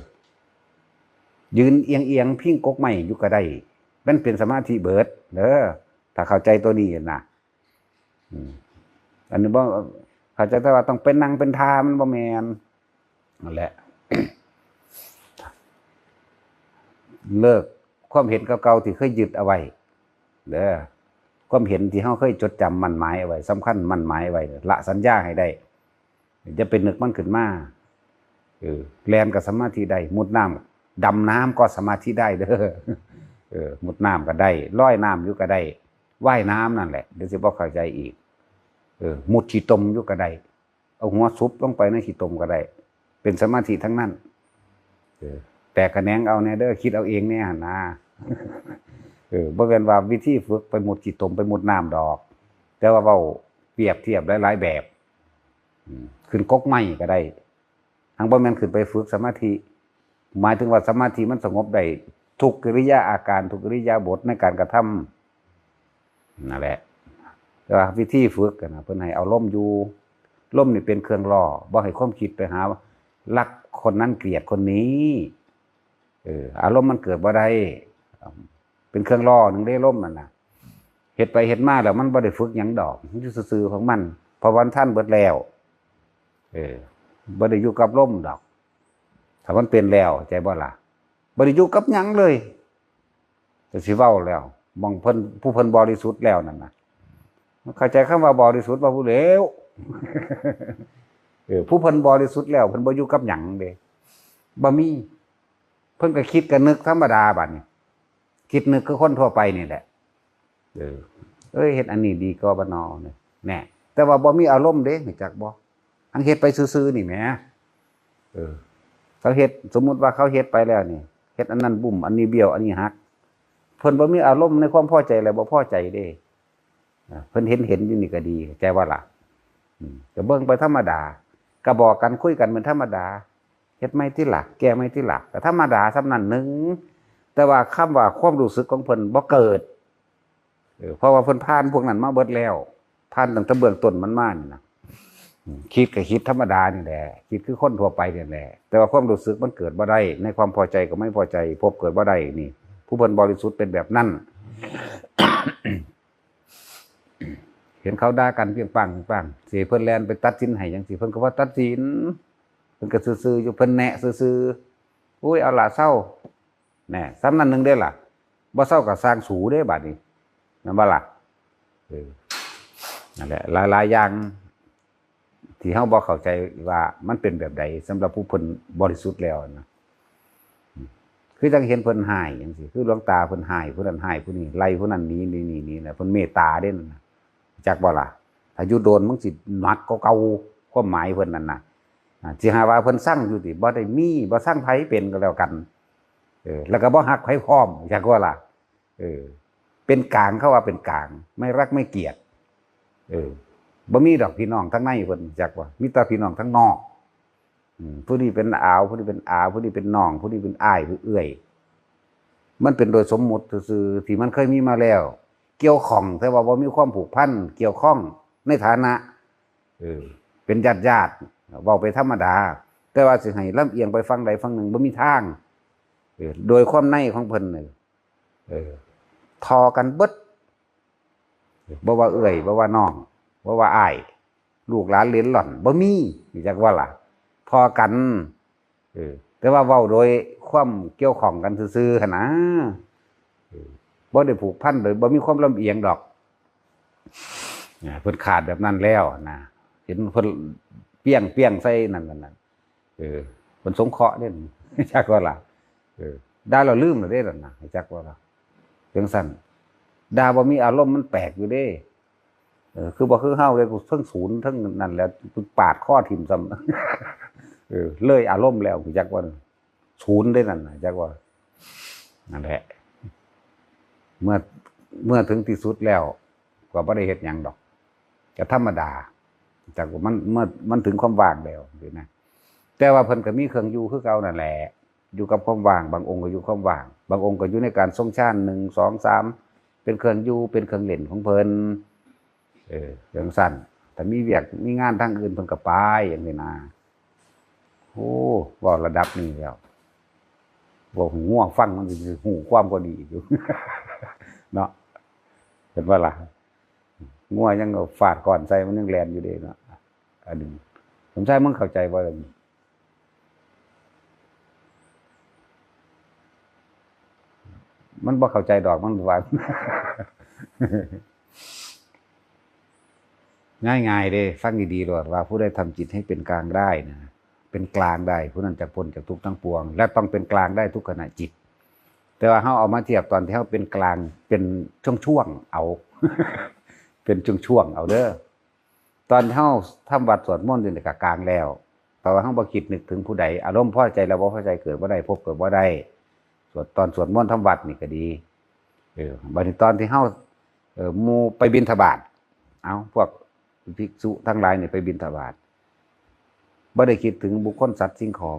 ยืนเอียงๆ พิงกกไม้อยู่ก็ได้ มันเป็นสมาธิเบิดเด้อ ถ้าเข้าใจตัวนี้นะ อืม อันนี้บ่เข้าใจแต่ว่าต้องไปนั่งเป็นท่า มันบ่แม่น นั่นแหละ เลิกความเห็นเก่าๆ ที่เคยยึดเอาไว้ เด้อ ความเห็นที่เฮาเคยจดจำมั่นหมายเอาไว้ สำคัญมั่นหมายไว้ ละสัญญาให้ได้ อย่าไปนึกมันขึ้นมา เออ แล่นก็สมาธิได้ มุดน้ำ ดำน้ำก็สมาธิได้เด้อ เออ มุดน้ำก็ได้ ลอยน้ำอยู่ก็ได้ ว่ายน้ำนั่นแหละ เดี๋ยวสิบ่เข้าใจอีก เออ มุดขี้ตมอยู่ก็ได้ เอาหัวซุบลงไปในขี้ตมก็ได้ เป็นสมาธิทั้งนั้น เออ แตกแขนงเอาแน่เด้อ คิดเอาเองแน่หั่นนะ เออ บ่แม่นว่าวิธีฝึกไปมุดขี้ตม ไปมุดน้ำดอก แต่ว่าเว้าเปรียบเทียบหลายๆ แบบ อืม ขึ้นกกไม้ก็ได้ หังบ่แม่นขึ้นไปฝึกสมาธิ หมายถึงว่าสมาธิมันสงบได้ทุกกิริยาอาการ ทุกอิริยาบถในการกระทำ นั่นแหละ แต่ว่าวิธีฝึกอะนะ เพิ่นให้เอาลมอยู่ ลมนี่เป็นเครื่องล่อ บ่ให้ความคิดไปหารักคนนั้นเกลียดคนนี้ เออ อารมณ์มันเกิดบ่ได้ เป็นเครื่องล่อหนึ่งเด้ ลมนั่นน่ะ เฮ็ดไปเฮ็ดมาแล้วมันบ่ได้ฝึกหยังดอก มันอยู่ซื่อๆของมัน เพราะวันท่านเบิดแล้ว เออ บ่ได้อยู่กับลมดอก ถ้ามันเป็นแล้ว เข้าใจบ่ล่ะ บ่ได้อยู่กับหยังเลย ก็สิเว้าแล้ว หม่องเพิ่น ผู้เพิ่นบริสุทธิ์แล้วนั่นน่ะ เข้าใจคำว่าบริสุทธิ์บ่ผู้เลว เออ ผู้เพิ่นบริสุทธิ์แล้ว เพิ่นบ่อยู่กับหยังเด้ บ่มี เพิ่นก็คิดก็นึกธรรมดาบัดนี้ คิดนึกคือคนทั่วไปนี่แหละ เออ เอ้ย เฮ็ดอันนี้ดีกว่าบ่นอเนี่ย แน่ แต่ว่าบ่มีอารมณ์เด้ รู้จักบ่ หังเฮ็ดไปซื่อๆนี่แหม เออ เขาเฮ็ด สมมุติว่าเขาเฮ็ดไปแล้วนี่ เฮ็ดอันนั้นบุ้ม อันนี้เบี้ยว อันนี้หัก เพิ่นบ่มีอารมณ์ในความพอใจและบ่พอใจเด้ อ่า เพิ่นเห็นเห็นอยู่นี่ก็ดี เข้าใจบ่ล่ะ อืม ก็เบิ่งไปธรรมดา ก็บอกกันคุยกันเป็นธรรมดา เฮ็ดใหม่ติล่ะ แก้ใหม่ติล่ะ ก็ธรรมดาส่ำนั้นหนึ่ง แต่ว่าคำว่าความรู้สึกของเพิ่นบ่เกิด เออ เพราะว่าเพิ่นผ่านพวกนั้นมาเบิดแล้ว ผ่านตั้งแต่เบื้องต้นมันมานี่นะ อืม คิดก็คิดธรรมดานี่แหละ คิดคือคนทั่วไปนี่แหละ แต่ว่าความรู้สึกมันเกิดบ่ได้ ในความพอใจกับไม่พอใจ พบเกิดบ่ได้นี่ ผู้เพิ่นบริสุทธิ์เป็นแบบนั้น เห็นเขาด่ากันเปรี้ยงปังเปรี้ยงปัง สิเพิ่นแล่นไปตัดสินให้จังซี่ เพิ่นก็บ่ตัดสิน เพิ่นก็ซื่อๆอยู่ เพิ่นแนะซื่อๆ อุ้ย เอาล่ะ เซา แน่ ส่ำนั้นหนึ่งเด้ล่ะ บ่เซาก็ซ่างสูเด้บัดนี้ แม่นบ่ล่ะ เออ นั่นแหละ หลายๆอย่าง ที่เฮาบ่เข้าใจว่ามันเป็นแบบใดสำหรับผู้เพิ่นบริสุทธิ์แล้วนะ คือจั่งเห็นเพิ่นฮ้ายจั่งซี้ คือหลวงตาเพิ่นฮ้ายผู้นั้นฮ้ายผู้นี้ ไล่ผู้นั้นหนี หนี หนี หนีนะ เพิ่นเมตตาเด้นั่นน่ะ จักบ่ล่ะ ถ้าอยู่โดนมันสิหนักกว่าเก่า ความหมายเพิ่นนั่นน่ะ อ่า สิหาว่าเพิ่นซังอยู่ติ บ่ได้มี บ่ซังไผเป็นก็แล้วกัน เออ แล้วก็บ่ฮักไผพร้อม จักบ่ล่ะ เออ เป็นกลาง เขาว่าเป็นกลาง ไม่รักไม่เกลียด เออ บ่มีดอกพี่น้องทางในเพิ่น จักว่า มีแต่พี่น้องทางนอก อืม ผู้นี้เป็นอาว ผู้นี้เป็นอา ผู้นี้เป็นน้อง ผู้นี้เป็นอ้าย หรือเอื้อย มันเป็นโดยสมมุติซื่อๆ ที่มันเคยมีมาแล้ว เกี่ยวข้อง แต่ว่าบ่มีความผูกพัน เกี่ยวข้องในฐานะ เออ เป็นญาติๆ เว้าไปธรรมดา แต่ว่าสิให้ลำเอียงไปฝั่งใดฝั่งหนึ่ง บ่มีทาง เออ โดยความในของเพิ่นน่ะ เออ ท่อกันเบิด บ่ว่าเอื้อย บ่ว่าน้อง บ่ว่าอ้าย ลูกหลานเหลนหล่อน บ่มี รู้จักบ่ล่ะ ท่อกัน เออ แต่ว่าเว้าโดยความเกี่ยวข้องกันซื่อๆ หั้นนะ เออ บ่ได้ผูกพันโดย บ่มีความลำเอียงดอก อ่า เพิ่นขาดแบบนั้นแล้วนะ เห็นเพิ่นเปี้ยงเปี้ยงใส่นั่นนั่นนั่น เออ เพิ่นสงเคราะห์เด้ จักว่าล่ะ เออ ได้เราลืมแล้วเด้นั่นนะ จักว่าล่ะ จังซั่น ด่าบ่มีอารมณ์มันแปลกอยู่เด้ เออ คือบ่คือเฮาเลย กูเทิงศูนย์เทิงนั่นแหละ กูปาดคอถิ่มซ้ำ เออ เลยอารมณ์แล้ว กูจักว่าศูนย์ได้นั่นน่ะ จักว่า นั่นแหละ เมื่อ เมื่อถึงที่สุดแล้ว ก็บ่ได้เฮ็ดหยังดอก ก็ธรรมดา จักว่ามัน เมื่อมันถึงความว่างแล้วสินะ แต่ว่าเพิ่นก็มีเครื่องอยู่คือเก่านั่นแหละ อยู่กับความว่าง บางองค์ก็อยู่ความว่าง บางองค์ก็อยู่ในการทรงฌาน หนึ่ง สอง สาม เป็นเครื่องอยู่ เป็นเครื่องเล่นของเพิ่น เออ จั่งซั้น ถ้ามีเวียกมีงานทางอื่นเพิ่นก็ไป จั่งซี้นะ โอ้ เว้าระดับนี้แล้ว เว้าให้งัวฟังมันสิฮู้ความกว่านี้อยู่ เนาะ เห็นบ่ล่ะ งัวยังเอาฟาดค้อนใส่มันยังแล่นอยู่เด้เนาะ อันนี้ สมชาย มึงเข้าใจบ่ล่ะนี่ มันบ่เข้าใจดอก มันว่า ง่ายๆเด้ ฟังดีๆโลด ว่าผู้ใดทำจิตให้เป็นกลางได้นะ เป็นกลางได้ ผู้นั้นจะพ้นจากทุกข์ทั้งปวง และต้องเป็นกลางได้ทุกขณะจิต แต่ว่าเฮาเอามาเทียบตอนที่เฮาเป็นกลาง เป็นช่วงๆเอา เป็นช่วงๆเอาเด้อ ตอนเฮาทำวัดสวดมนต์อยู่นี่ก็กลางแล้ว แต่ว่าเฮาบ่คิดนึกถึงผู้ใด อารมณ์พอใจและบ่พอใจเกิดบ่ได้ ภพเกิดบ่ได้ สวด ตอนสวดมนต์ทำวัดนี่ก็ดี เออ บัดนี้ตอนที่เฮา เออ หมู่ไปบิณฑบาต เอ้า พวกภิกษุทั้งหลายนี่ไปบิณฑบาต บ่ได้คิดถึงบุคคลสัตว์สิ่งของ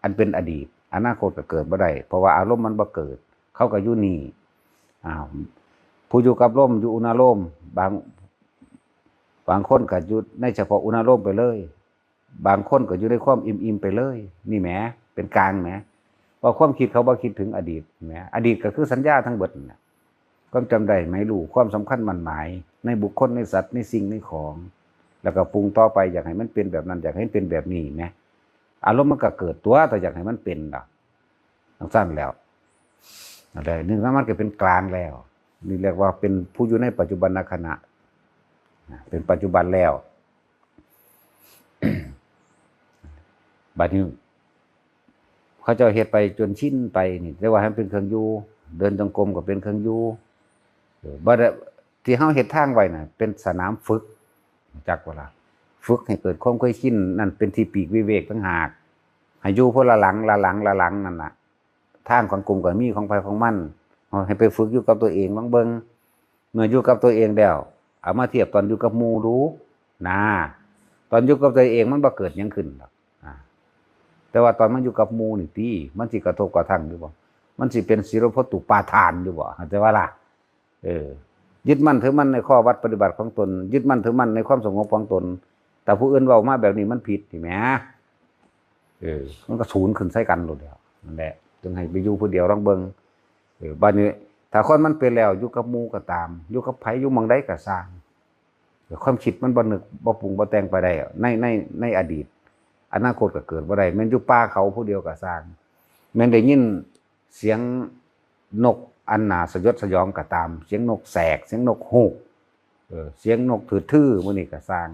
อันเป็นอดีต อนาคตก็เกิดบ่ได้ เพราะว่าอารมณ์มันบ่เกิด เขาก็อยู่นี่ อ้าว ผู้อยู่กับลม อยู่อุณาโลม บาง บางคนก็อยู่ในเฉพาะอุณาโลมไปเลย บางคนก็อยู่ในความอิ่มๆไปเลย นี่แหม เป็นกลางแหม เพราะความคิดเขาบ่คิดถึงอดีตแหม อดีตก็คือสัญญาทั้งเบิดนั่นน่ะ ความจำได้หมายรู้ ความสำคัญมั่นหมาย ในบุคคล ในสัตว์ ในสิ่ง ในของ แล้วก็ปรุงต่อไป อยากให้มันเป็นแบบนั้น อยากให้มันเป็นแบบนี้แหม อารมณ์มันก็เกิดตัว แต่อยากให้มันเป็นดอก จั่งซั้นแล้ว นั่นแหละ นี่มันก็เป็นกลางแล้ว นี่เรียกว่าเป็นผู้อยู่ในปัจจุบันขณะ เป็นปัจจุบันแล้ว บัดนี้ เขาเจ้าเฮ็ดไปจนชินไปนี่ เรียกว่าให้มันเป็นเครื่องอยู่ เดินจงกรมก็เป็นเครื่องอยู่ เออ บ่ได้ ที่เฮาเฮ็ดทางไว้น่ะ เป็นสนามฝึก จักบ่ล่ะ ฝึกให้เกิดความเคยชิน นั่นเป็นที่ปีกวิเวกต่างหาก ให้อยู่คนละหลัง ละหลัง ละหลังนั่นน่ะ ทางของกลุ่มก็มีของไผของมัน เอาให้ไปฝึกอยู่กับตัวเองลองเบิ่ง เมื่ออยู่กับตัวเองแล้ว เอามาเทียบตอนอยู่กับหมู่ดู นะ ตอนอยู่กับตัวเองมันบ่เกิดหยังขึ้นดอก อ่า แต่ว่าตอนมันอยู่กับหมู่นี่ติ มันสิกระทบกระทั่งอยู่บ่ มันสิเป็นศิลปะตุปาทานอยู่บ่ เข้าใจว่าล่ะ เออ ยึดมั่นถือมั่นในข้อวัดปฏิบัติของตน ยึดมั่นถือมั่นในความสงบของตน แต่ผู้อื่นเว้ามาแบบนี้มันผิดนี่แหม เออ มันก็ศูนย์ขึ้นใส่กันโลดแล้ว นั่นแหละ จึงให้ไปอยู่ผู้เดียวลองเบิ่ง เออ บัดนี้ ถ้าคนมันเป็นแล้ว อยู่กับหมู่ก็ตาม อยู่กับไผ อยู่หม่องใดก็ซ่าง ความคิดมันบ่นึก บ่ปรุง บ่แต่งไปได้ ใน ใน ในอดีต อนาคตก็เกิดบ่ได้ แม่นอยู่ป่าเขาผู้เดียวก็ซ่าง แม่นได้ยินเสียงนกอันน่าสยดสยองก็ตาม เสียงนกแสก เสียงนกฮูก เออ เสียงนกถือๆ มื้อนี้ก็ซ่าง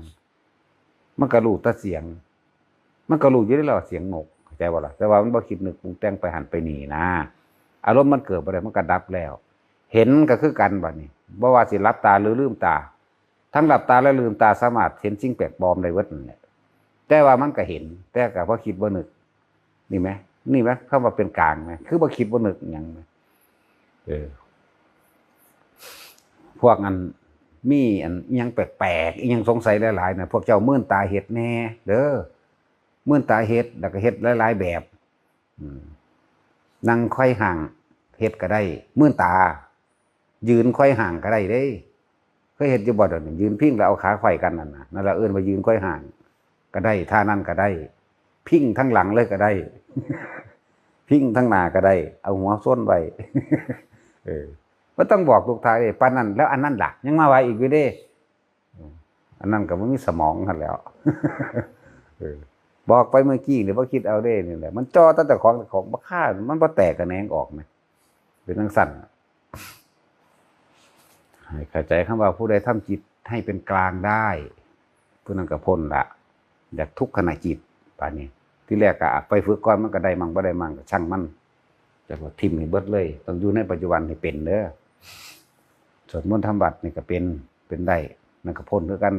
มันก็รู้แต่เสียง มันก็รู้อยู่แล้วว่าเสียงนก เข้าใจบ่ล่ะ แต่ว่ามันบ่คิดนึกปรุงแต่งไปหั้นไปนี่นะ อารมณ์มันเกิดบ่ได้ มันก็ดับแล้ว เห็นก็คือกันบัดนี้ บ่ว่าสิหลับตาหรือลืมตา ทั้งหลับตาและลืมตาสามารถเห็นสิ่งแปลกปลอมได้เบิดนั่นแหละ แต่ว่ามันก็เห็น แต่ก็บ่คิดบ่นึก นี่แหม นี่แหม คำว่าเป็นกลางแหม คือบ่คิดบ่นึกหยังแหม เออ พวกอัน มีอันอิหยังแปลกๆ อิหยังสงสัยหลายๆ น่ะ พวกเจ้ามื่นตาเฮ็ดแหน่เด้อ มื่นตาเฮ็ด แล้วก็เฮ็ดหลายๆ แบบ อืม นั่งไขว่ห้างเฮ็ดก็ได้ มื่นตา ยืนไขว่ห้างก็ได้เด้ เคยเฮ็ดอยู่บ่ เดี๋ยวนี้ ยืนพิงแล้วเอาขาไขว่กันนั่นน่ะ นั่นล่ะเอิ้นว่ายืนไขว่ห้าง ก็ได้ ท่านั้นก็ได้ พิงทั้งหลังเลยก็ได้ พิงทั้งหน้าก็ได้ เอาหัวซนไว้ เออ บ่ต้องบอกทุกท่าเด้ ปานนั้น แล้วอันนั้นล่ะ ยังมาว่าอีกอยู่เด้ อืม อันนั้นก็บ่มีสมองหั่นแหล้ว เออ บอกไปเมื่อกี้นี่ บ่คิดเอาเด้ นี่แหละ มันจ่อแต่เจ้าของ เจ้าของบ่คา มันบ่แตกขะแหนงออกนะ เป็นจั่งซั้น ให้เข้าใจคำว่าผู้ใดทำจิตให้เป็นกลางได้ ผู้นั้นก็พ้นละ จากทุกขณะจิต ปานนี้ ที่แรกก็ไปฝึกก่อน มันก็ได้มั่งบ่ได้มั่งก็ช่างมัน แต่ว่าทิ่มให้เบิดเลย ต้องอยู่ในปัจจุบันให้เป็นเด้อ สวดมนต์ทำวัตรนี่ก็เป็น เป็นได้ นั่นก็พ้นคือกัน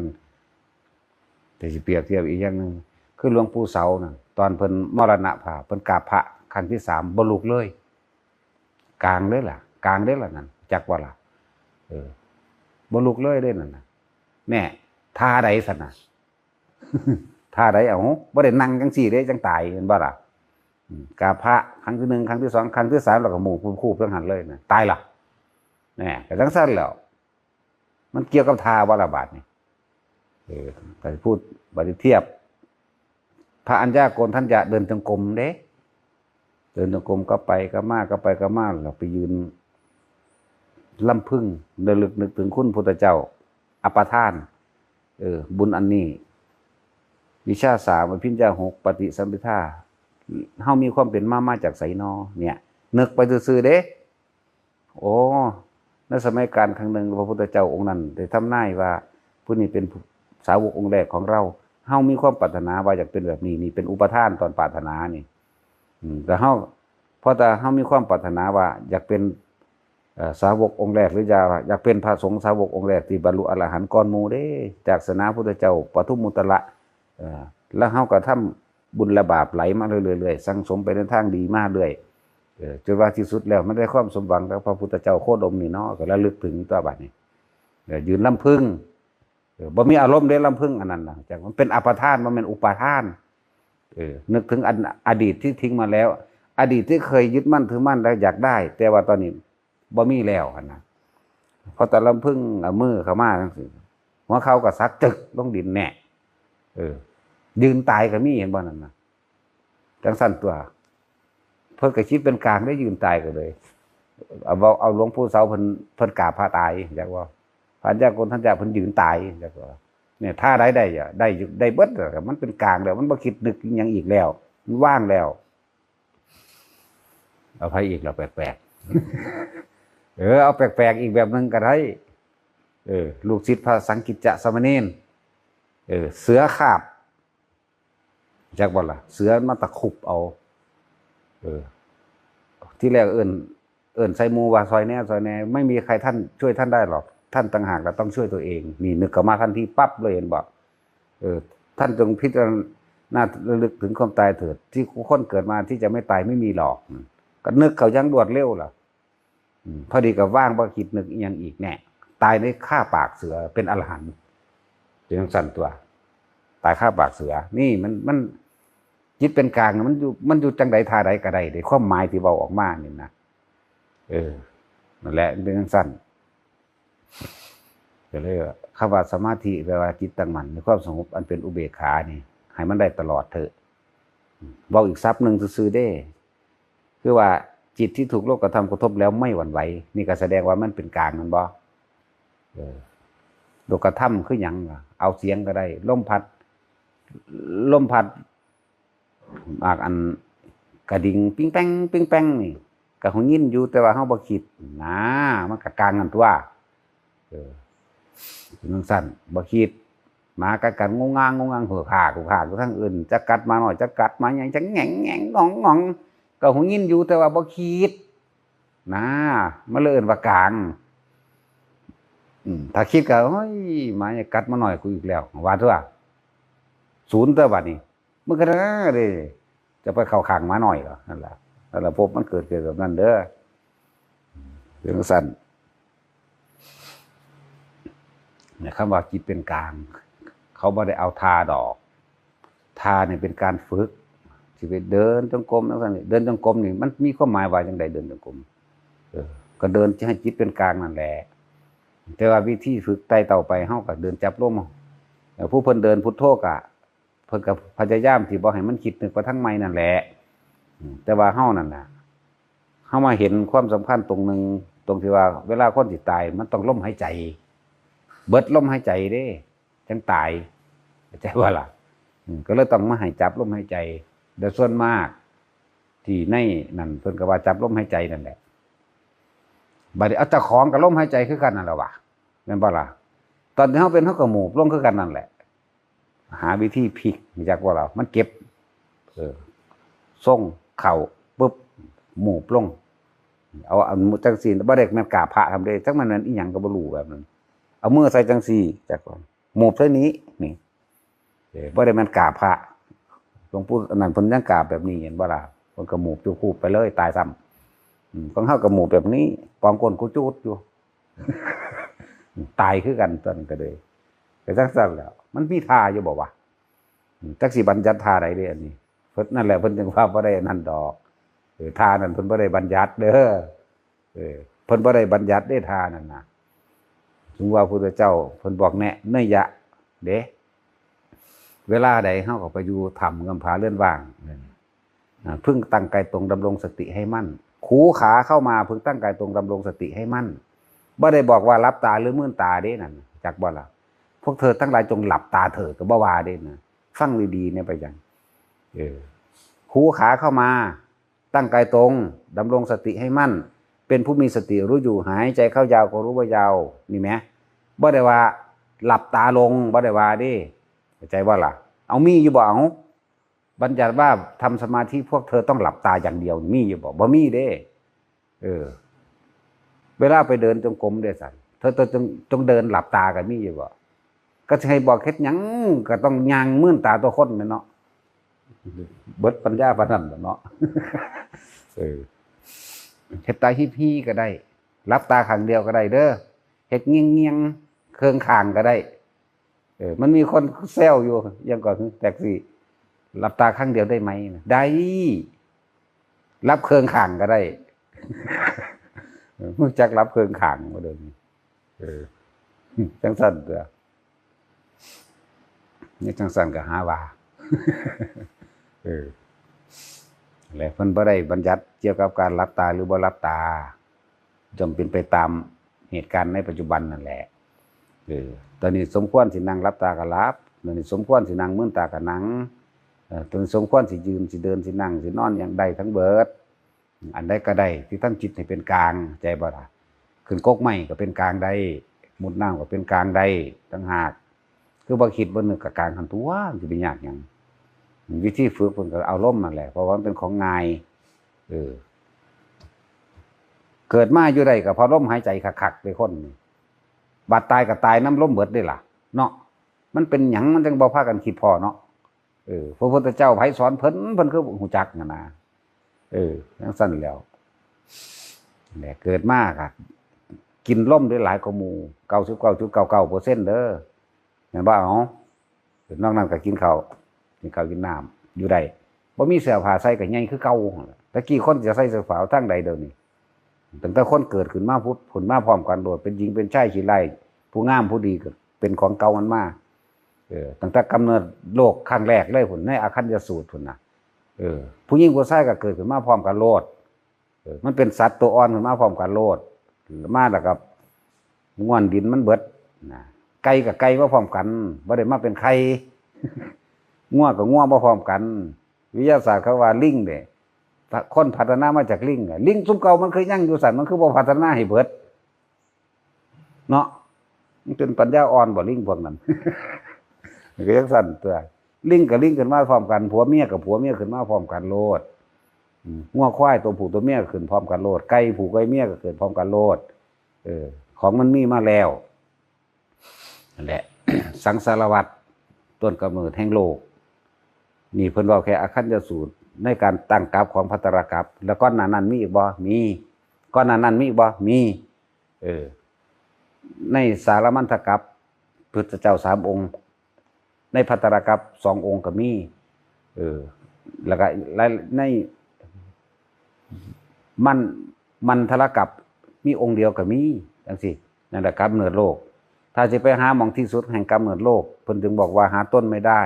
แต่สิเปรียบเทียบอีกอย่างหนึ่ง คือหลวงปู่เสาน่ะ ตอนเพิ่นมรณภาพ เพิ่นกราบพระครั้งที่สามบ่ลุกเลย กลางเลยล่ะ กลางเลยล่ะนั่น จักว่าล่ะ เออ บ่ลุกเลยเด้นั่นน่ะ แน่ ท่าใดซั่นน่ะ ท่าใด เอ้า บ่ได้นั่งจังซี่เด้ จังตาย เห็นบ่ล่ะ อืม กราบพระครั้งที่หนึ่ง ครั้งที่สอง ครั้งที่สาม แล้วก็หมู่คูบๆ ทั้งหั้นเลยน่ะ ตายล่ะ แน่ ก็จังซั่นแหล้ว มันเกี่ยวกับท่าบ่ล่ะบาดนี่ เออ ก็พูด บัดนี้เทียบ พระอัญญาโกณฑัญญะเดินจงกรมเด้ เดินจงกรม กลับไปกลับมา กลับไปกลับมา แล้วไปยืนลำพึง ระลึกนึกถึงคุณพุทธเจ้า อุปทาน เออ บุญอันนี้ วิชาสาม อภิญญาหก ปฏิสัมภิทา เฮามีความเป็นมา มาจากไสน้อ เนี่ย นึกไปซื่อๆ เด้ โอ้ ในสมัยกาลครั้งหนึ่ง พระพุทธเจ้าองค์นั้นได้ทำนายว่า ผู้นี้เป็นสาวกองค์แรกของเรา เฮามีความปรารถนาว่าอยากเป็นแบบนี้ นี่เป็นอุปทานตอนปรารถนานี่ อืม แต่เฮา เพราะแต่เฮามีความปรารถนาว่าอยากเป็น เอ่อ สาวกองค์แรก หรืออยาก อยากเป็นพระสงฆ์สาวกองค์แรกที่บรรลุอรหันต์ก่อนหมู่เด้ จากศาสนาพุทธเจ้าปทุมมุตตระ เอ่อ แล้วเฮาก็ทำบุญและบาปไหลมาเรื่อยๆ สั่งสมไปในทางดีมาเรื่อย เออ จนว่าที่สุดแล้วมันได้ความสมหวังกับพระพุทธเจ้าโคดมนี่เนาะ ก็ระลึกถึงตัวบัดนี้ เออ ยืนลำพึง เออ บ่มีอารมณ์เด้ ลำพึงอันนั้นน่ะ จักมันเป็นอุปทาน บ่แม่นอุปาทาน เออ นึกถึงอัน อดีตที่ทิ้งมาแล้ว อดีตที่เคยยึดมั่นถือมั่นแล้วอยากได้ แต่ว่าตอนนี้บ่มีแล้วหั่นน่ะ พอแต่ลำพึงเอามือเข้ามาจังซี่ หัวเข่าก็สักจึกลงดินแน่ เออ ยืนตายก็มี เห็นบ่นั่นน่ะ จังซั่นตัว เพิ่นก็คิดเป็นกลางได้ ยืนตายก็เลย เอา เอาหลวงปู่เสา เพิ่น เพิ่นกราบพระตาย จักว่า พระอัญญาโกณฑัญญะเพิ่นยืนตาย จักว่า เนี่ย ท่าใดได้อะ ได้อยู่ ได้เบิดอะ มันเป็นกลางแล้ว มันบ่คิดนึกอิหยังอีกแล้ว มันว่างแล้ว เอาไปอีกแล้ว แปลกๆ เออ เอาแปลกๆ อีกแบบหนึ่งก็ได้ เออ ลูกศิษย์พระสังกิจจะสามเณร เออ เสือคาบ จักบ่ล่ะ เสือมาตะครุบเอา เออ ที่แรกเอิ้น เอิ้นใส่หมู่ว่า "ซอยแหน่ ซอยแหน่" ไม่มีใครท่านช่วยท่านได้หรอก ท่านต่างหากเราต้องช่วยตัวเอง นี่นึกเข้ามาทันทีปั๊บเลย เห็นบ่ เออ ท่านจงพิจารณาระลึกถึงความตายเถิด ที่คนเกิดมาที่จะไม่ตายไม่มีหรอก ก็นึกเข้าอย่างรวดเร็วล่ะ อืม พอดีก็ว่าง บ่คิดนึกอิหยังอีกแน่ ตายในคาปากเสือ เป็นอรหันต์ เป็นจังซั่นตัว ตายคาปากเสือ นี่มัน มัน จิตเป็นกลาง มันอยู่ มันอยู่จังใดท่าใดก็ได้เด้ ความหมายที่เว้าออกมานี่นะ เออ นั่นแหละ มันเป็นจังซั่น ก็เลยว่า คำว่าสมาธิแปลว่าจิตตั้งมั่นในความสงบอันเป็นอุเบกขานี่ ให้มันได้ตลอดเถอะ เว้าอีกศัพท์หนึ่งซื่อๆ เด้ คือว่าจิตที่ถูกโลกธรรมกระทบแล้วไม่หวั่นไหว นี่ก็แสดงว่ามันเป็นกลาง แม่นบ่ เออ โลกธรรมคือหยังล่ะ เอาเสียงก็ได้ ลมพัด ลมพัด หมากอันกระดิ่งปิ้งแป้งปิ้งแป้งนี่ ก็หูยินอยู่ แต่ว่าเฮาบ่คิดนะ มันก็กลางนั่นตัว เออ จังซั่น บ่คิด หมากัดกันงงงางงงงาง หือหากหือหากอยู่ทางอื่น จักกัดหมาน้อย จักกัดหมาใหญ่ จักแหง่งแหง่งงองงอง ก็หูยินอยู่ แต่ว่าบ่คิดนะ มันเลยเอิ้นว่ากลาง อืม ถ้าคิดก็ "โอ้ย หมาใหญ่กัดหมาน้อยกูอีกแล้ว" ว่าตัว ศูนย์ตัวบัดนี้ มันก็ได้เด้ จะไปเข้าข้างหมาน้อยเหรอ นั่นล่ะ นั่นล่ะ พบมันเกิดขึ้นแบบนั้นเด้อ จังซั่น เนี่ย คำว่าจิตเป็นกลาง เขาบ่ได้เอาท่าดอก ท่านี่เป็นการฝึก สิไปเดินจงกรมจังซั่นนี่ เดินจงกรมนี่มันมีความหมายว่าจังใด เดินจงกรม เออ ก็เดินให้จิตเป็นกลางนั่นแหละ แต่ว่าวิธีฝึกไต่เต้าไป เฮาก็เดินจับลม เออ ผู้เพิ่นเดินพุทโธก็ เพิ่นก็พยายามที่บ่ให้มันคิดนึกไปทางใหม่นั่นแหละ อืม แต่ว่าเฮานั่นน่ะ เฮามาเห็นความสำคัญตรงหนึ่ง ตรงที่ว่าเวลาคนสิตาย มันต้องลมหายใจ เบิดลมหายใจเด้ จังตาย เข้าใจบ่ล่ะ อืม ก็เลยต้องมาให้จับลมหายใจ โดยส่วนมาก ที่ในนั่นเพิ่นก็ว่าจับลมหายใจนั่นแหละ บัดนี้เอาเจ้าของกับลมหายใจคือกันนั่นแหละวะ แม่นบ่ล่ะ ตอนที่เฮาเป็นเฮาก็หมูบลงคือกันนั่นแหละ หาวิธีพลิก รู้จักบ่ล่ะ มันเก็บ เออ ทรงเข้าปุ๊บ หมูบลง เอาอันจังซี่ บ่ได้แม่นกราบพระทำเด้ จักมันแม่นอีหยังก็บ่รู้แบบนั้น เอามือใส่จังซี่ จักว่าหมูบใส่นี้ นี่ เออ บ่ได้แม่นกราบพระ หลวงปู่อันนั้นเพิ่นยังกราบแบบนี้ เห็นบ่ล่ะ เพิ่นก็หมูบจุคูบไปเลย ตายซ้ำ อืม ของเฮาก็หมูบแบบนี้ กองก้นกูจูดอยู่ ตายคือกัน ตัวนั้นก็เลย ก็จังซั่นแหล้ว มันมีท่าอยู่บ่วะ อืม จักสิบัญญัติท่าใดเด้ อันนี้ เพิ่น นั่นแหละ เพิ่นจึงว่าบ่ได้อันนั้นดอก เออ ท่านั้นเพิ่นบ่ได้บัญญัติเด้อ เออ เพิ่นบ่ได้บัญญัติเด้ ท่านั้นน่ะ ถึงว่าพุทธเจ้าเพิ่นบอกแนะ นัยยะ เด้ เวลาใดเฮาก็ไปอยู่ถ้ำเงื้อมผาเรือนว่าง อ่า พึงตั้งกายตรงดำรงสติให้มั่น ขูขาเข้ามา พึงตั้งกายตรงดำรงสติให้มั่น บ่ได้บอกว่าหลับตาหรือมืนตาเด้นั่น จักบ่ล่ะ พวกเธอทั้งหลายจงหลับตาเถิด ก็บ่ว่าเด้นะ ฟังดีๆ เนี่ยไปยัง เออ ขูขาเข้ามา ตั้งกายตรง ดำรงสติให้มั่น เป็นผู้มีสติรู้อยู่ หายใจเข้ายาวก็รู้ว่ายาว นี่แหม บ่ได้ว่าหลับตาลง บ่ได้ว่าเด้ เข้าใจบ่ล่ะ เอามีอยู่บ่ เอา บัญญัติว่าทำสมาธิพวกเธอต้องหลับตาอย่างเดียว มีอยู่บ่ บ่มีเด้ เออ เวลาไปเดินจงกรมเด้ซั่น เธอ เธอจง จงเดินหลับตา ก็มีอยู่บ่ ก็สิให้บอกเฮ็ดหยัง ก็ต้องย่างมืนตาตัวคนแม่นเนาะ เบิดปัญญาปานนั้นล่ะเนาะ เออ เฮ็ดตาฮี่ๆ ก็ได้ หลับตาข้างเดียวก็ได้เด้อ เฮ็ดเงี่ยงๆ เครื่องข้างก็ได้ เออ มันมีคนแซวอยู่ ยังก่อน แท็กซี่ หลับตาข้างเดียวได้ไหม ได้ หลับเครื่องข้างก็ได้ เออ รู้จักหลับเครื่องข้างบ่เดี๋ยวนี้ เออ จังซั่นตัว นี่จังซั่นก็หาว่า เออ และเพิ่นบ่ได้บัญญัติเกี่ยวกับการหลับตาหรือบ่หลับตา ย่อมเป็นไปตามเหตุการณ์ในปัจจุบันนั่นแหละ เออ ตอนนี้สมควรสินั่งหลับตาก็หลับ ตอนนี้สมควรสินั่งมืนตาก็นั่ง เออ ตอนนี้สมควรสิยืน สิเดิน สินั่ง สินอน หยังได้ทั้งเบิด อันใดก็ได้ที่ทำจิตให้เป็นกลาง ใจบ่ล่ะ ขึ้นกกไม้ก็เป็นกลางได้ มุดน้ำก็เป็นกลางได้ต่างหาก คือบ่คิดบ่นึกก็กลางหั้นตั๊ว สิไปยากหยัง วิธีฝึกเพิ่นก็เอาลมนั่นแหละ เพราะว่ามันเป็นของง่าย เออ เกิดมาอยู่ได้ก็เพราะลมหายใจคักๆ เด้คนนี่ บาดตายก็ตายนำลมเบิดเด้ล่ะ เนาะ มันเป็นหยังมันจังบ่พากันคิดพ้อเนาะ เออ พระพุทธเจ้าไผสอนเพิ่น เพิ่นคือฮู้จักหั้นนะ เออ จังซั่นแหล้ว แหละ เกิดมาก็กินลมได้หลายกว่าหมู่ เก้าสิบเก้าจุดเก้าเก้าเปอร์เซ็นต์ เด้อ แม่นบ่ เอา นอกนั้นก็กินข้าว กินข้าวกินน้ำ อยู่ได้ บ่มีเสื้อผ้าใส่ก็ใหญ่คือเก่าหั่นล่ะ แต่กี้คนจะใส่เสื้อผ้าทางใดเดี๋ยวนี้ ตั้งแต่คนเกิดขึ้นมาพุ้น พุ้นมาพร้อมกันโลด เป็นหญิงเป็นชายขี้ไล่ ผู้งามผู้ดีก็เป็นของเก่ามันมา เออ ตั้งแต่กำเนิดโลกครั้งแรกเลยพุ้น ในอาคัญญสูตรพุ้นน่ะ เออ ผู้หญิงผู้ชายก็เกิดขึ้นมาพร้อมกันโลด เออ มันเป็นสัตว์ตัวอ่อนขึ้นมาพร้อมกันโลด มาแล้วก็ง่วนดินมันเบิดนะ ไก่กับไก่มาพร้อมกัน บ่ได้มาเป็นไข่ งัวกับงัวมาพร้อมกัน วิทยาศาสตร์เขาว่าลิงเนี่ย คนพัฒนามาจากลิงอะ ลิงซุมเก่ามันเคยยังอยู่ซั่น มันคือบ่พัฒนาให้เบิด เนาะ มันเป็นปัญญาอ่อนบ่ลิงพวกนั้น มันก็จังซั่นตัว ลิงกับลิงขึ้นมาพร้อมกัน ผัวเมียกับผัวเมียขึ้นมาพร้อมกันโลด อืม งัวควายตัวผู้ตัวเมียก็ขึ้นพร้อมกันโลด ไก่ผู้ไก่เมียก็เกิดพร้อมกันโลด เออ ของมันมีมาแล้ว นั่นแหละ สังสารวัฏ ต้นกำเนิดแห่งโลก นี่เพิ่นเว้าแค่อาคัญญสูตร ในการตั้งกัปของภัททรกัป แล้วก่อนหน้านั้นมีอีกบ่ มี ก่อนหน้านั้นมีอีกบ่ มี เออ ในสารมัณฑกัป พุทธเจ้าสามองค์ ในภัททรกัปสององค์ก็มี เออ แล้วก็ใน ใน มัน มัณฑรกัปมีองค์เดียวก็มี จังซี่ นั่นแหละ กำเนิดโลก ถ้าสิไปหาหม่องที่สุดแห่งกำเนิดโลก เพิ่นจึงบอกว่าหาต้นไม่ได้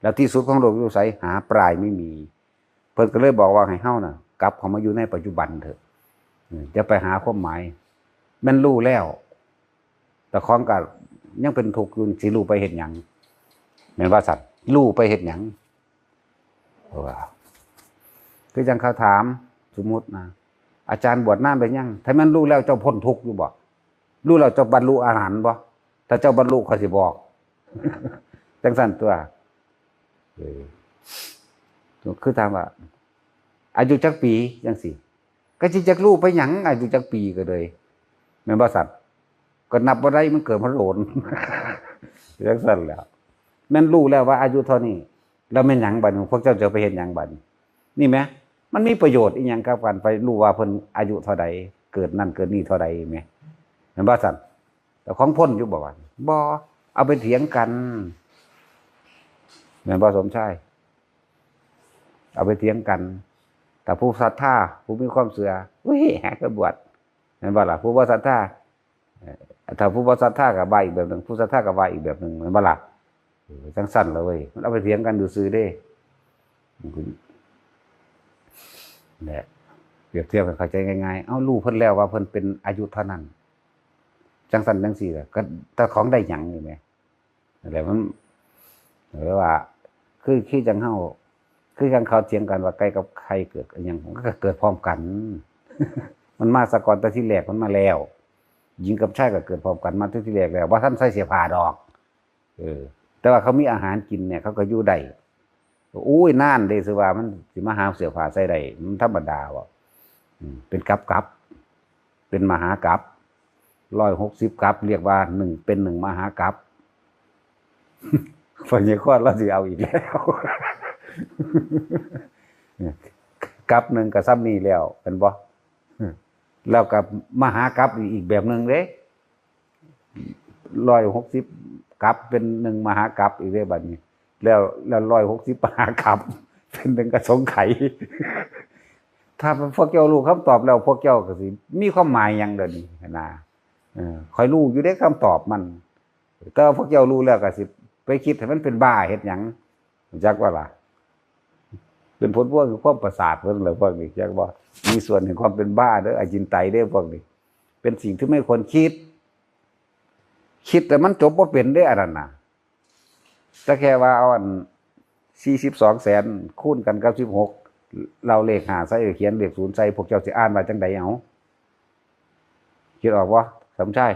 แล้วที่สุดของโลกอยู่ไส หาปลายไม่มี เพิ่นก็เลยบอกว่าให้เฮาน่ะ กลับเข้ามาอยู่ในปัจจุบันเถอะ อืม อย่าไปหาความหมาย แม่นรู้แล้ว แต่ของก็ยังเป็นทุกข์อยู่ สิรู้ไปเฮ็ดหยัง แม่นว่าซั่น รู้ไปเฮ็ดหยัง เพราะว่า คือจังเขาถาม สมมุตินะ อาจารย์บวชนานไปยัง ถ้าแม่นรู้แล้วเจ้าพ้นทุกข์อยู่บ่ รู้แล้วเจ้าบรรลุอรหันต์บ่ ถ้าเจ้าบรรลุข้อยสิบอก จังซั่นตัว เออ คือถามว่า อายุจักปี จังซี่ ก็สิจักรู้ไปหยัง อายุจักปีก็เลย แม่นบ่ซั่น ก็นับบ่ได้ มันเกิดมาโดน จังซั่นแหล้ว แม่นรู้แล้วว่าอายุเท่านี้ แล้วแม่นหยังบัดนี้ พวกเจ้าจะไปเฮ็ดหยังบัดนี้ นี่แหม มันมีประโยชน์อีหยังกับการไปรู้ว่าเพิ่นอายุเท่าใด เกิดนั่นเกิดนี่เท่าใดแหม แม่นบ่ซั่น แต่ของพ้นอยู่บ่วะ บ่ เอาไปเถียงกัน แม่นบ่สมชาย เอาไปเถียงกัน แต่ผู้ศรัทธา ผู้มีความเชื่อ อุ้ย หาก็บวช แม่นบ่ล่ะ ผู้บ่ศรัทธา เอ่อ ถ้าผู้บ่ศรัทธาก็ว่าอีกแบบหนึ่ง ผู้ศรัทธาก็ว่าอีกแบบหนึ่ง แม่นบ่ล่ะ เออ จังซั่นล่ะเว้ย มันเอาไปเถียงกันซื่อๆเด้ แหละ เปรียบเทียบให้เข้าใจง่ายๆ เอ้า รู้เพิ่นแล้วว่าเพิ่นเป็นอายุเท่านั้น จังซั่นจังซี่ล่ะ ก็ แต่ของได้หยังนี่แหม นั่นแหละมัน เรียกว่า คือ คือจังเฮา คือจังเขาเถียงกันว่าไก่กับไข่เกิดอิหยัง มันก็เกิดพร้อมกัน มันมาซะก่อนแต่ทีแรกมันมาแล้ว หญิงกับชายก็เกิดพร้อมกันมาแต่ทีแรกแล้ว บ่ทันใส่เสื้อผ้าดอก เออ แต่ว่าเขามีอาหารกินเนี่ย เขาก็อยู่ได้ โอ้ย นานเด้ สิว่ามันสิมาหาเสื้อผ้าใส่ได้ มันธรรมดาบ่ อืม เป็นกัปกัป เป็นมหากัป ร้อยหกสิบกัป เรียกว่าหนึ่ง เป็นหนึ่งมหากัป พญาคอนเราสิเอาอีกแล้ว กัปหนึ่งก็ส่ำนี้แล้ว แม่นบ่ แล้วก็มหากัปอีกแบบหนึ่งเด้ ร้อยหกสิบกัป เป็นหนึ่งมหากัปอีกเด้บัดนี้ แล้ว แล้ว ร้อยหกสิบมหากัป เป็นหนึ่งอสงไขย ถ้าพวกเจ้ารู้คำตอบแล้ว พวกเจ้าก็สิมีความหมายหยังเดี๋ยวนี้นะ เออ ข้อยรู้อยู่เด้คำตอบมัน แต่ว่าพวกเจ้ารู้แล้วก็สิไปคิดให้มันเป็นบ้าเฮ็ดหยัง รู้จักบ่ล่ะ เป็นผลพวงคือความประสาทเพิ่นแหละพวกนี้ จักบ่ มีส่วนแห่งความเป็นบ้าเด้อ อจินไตยเด้อพวกนี้ เป็นสิ่งที่ไม่ควรคิด คิดแต่มันจบบ่เป็นเด้ออันนั้นน่ะ แต่แค่ว่าเอาอัน สี่สิบสองแสน คูณกันกับ สิบหก เราเลขห้าใส่ เขียนเลขศูนย์ใส่ พวกเจ้าสิอ่านว่าจังใดเอา คิดออกบ่ สมชาย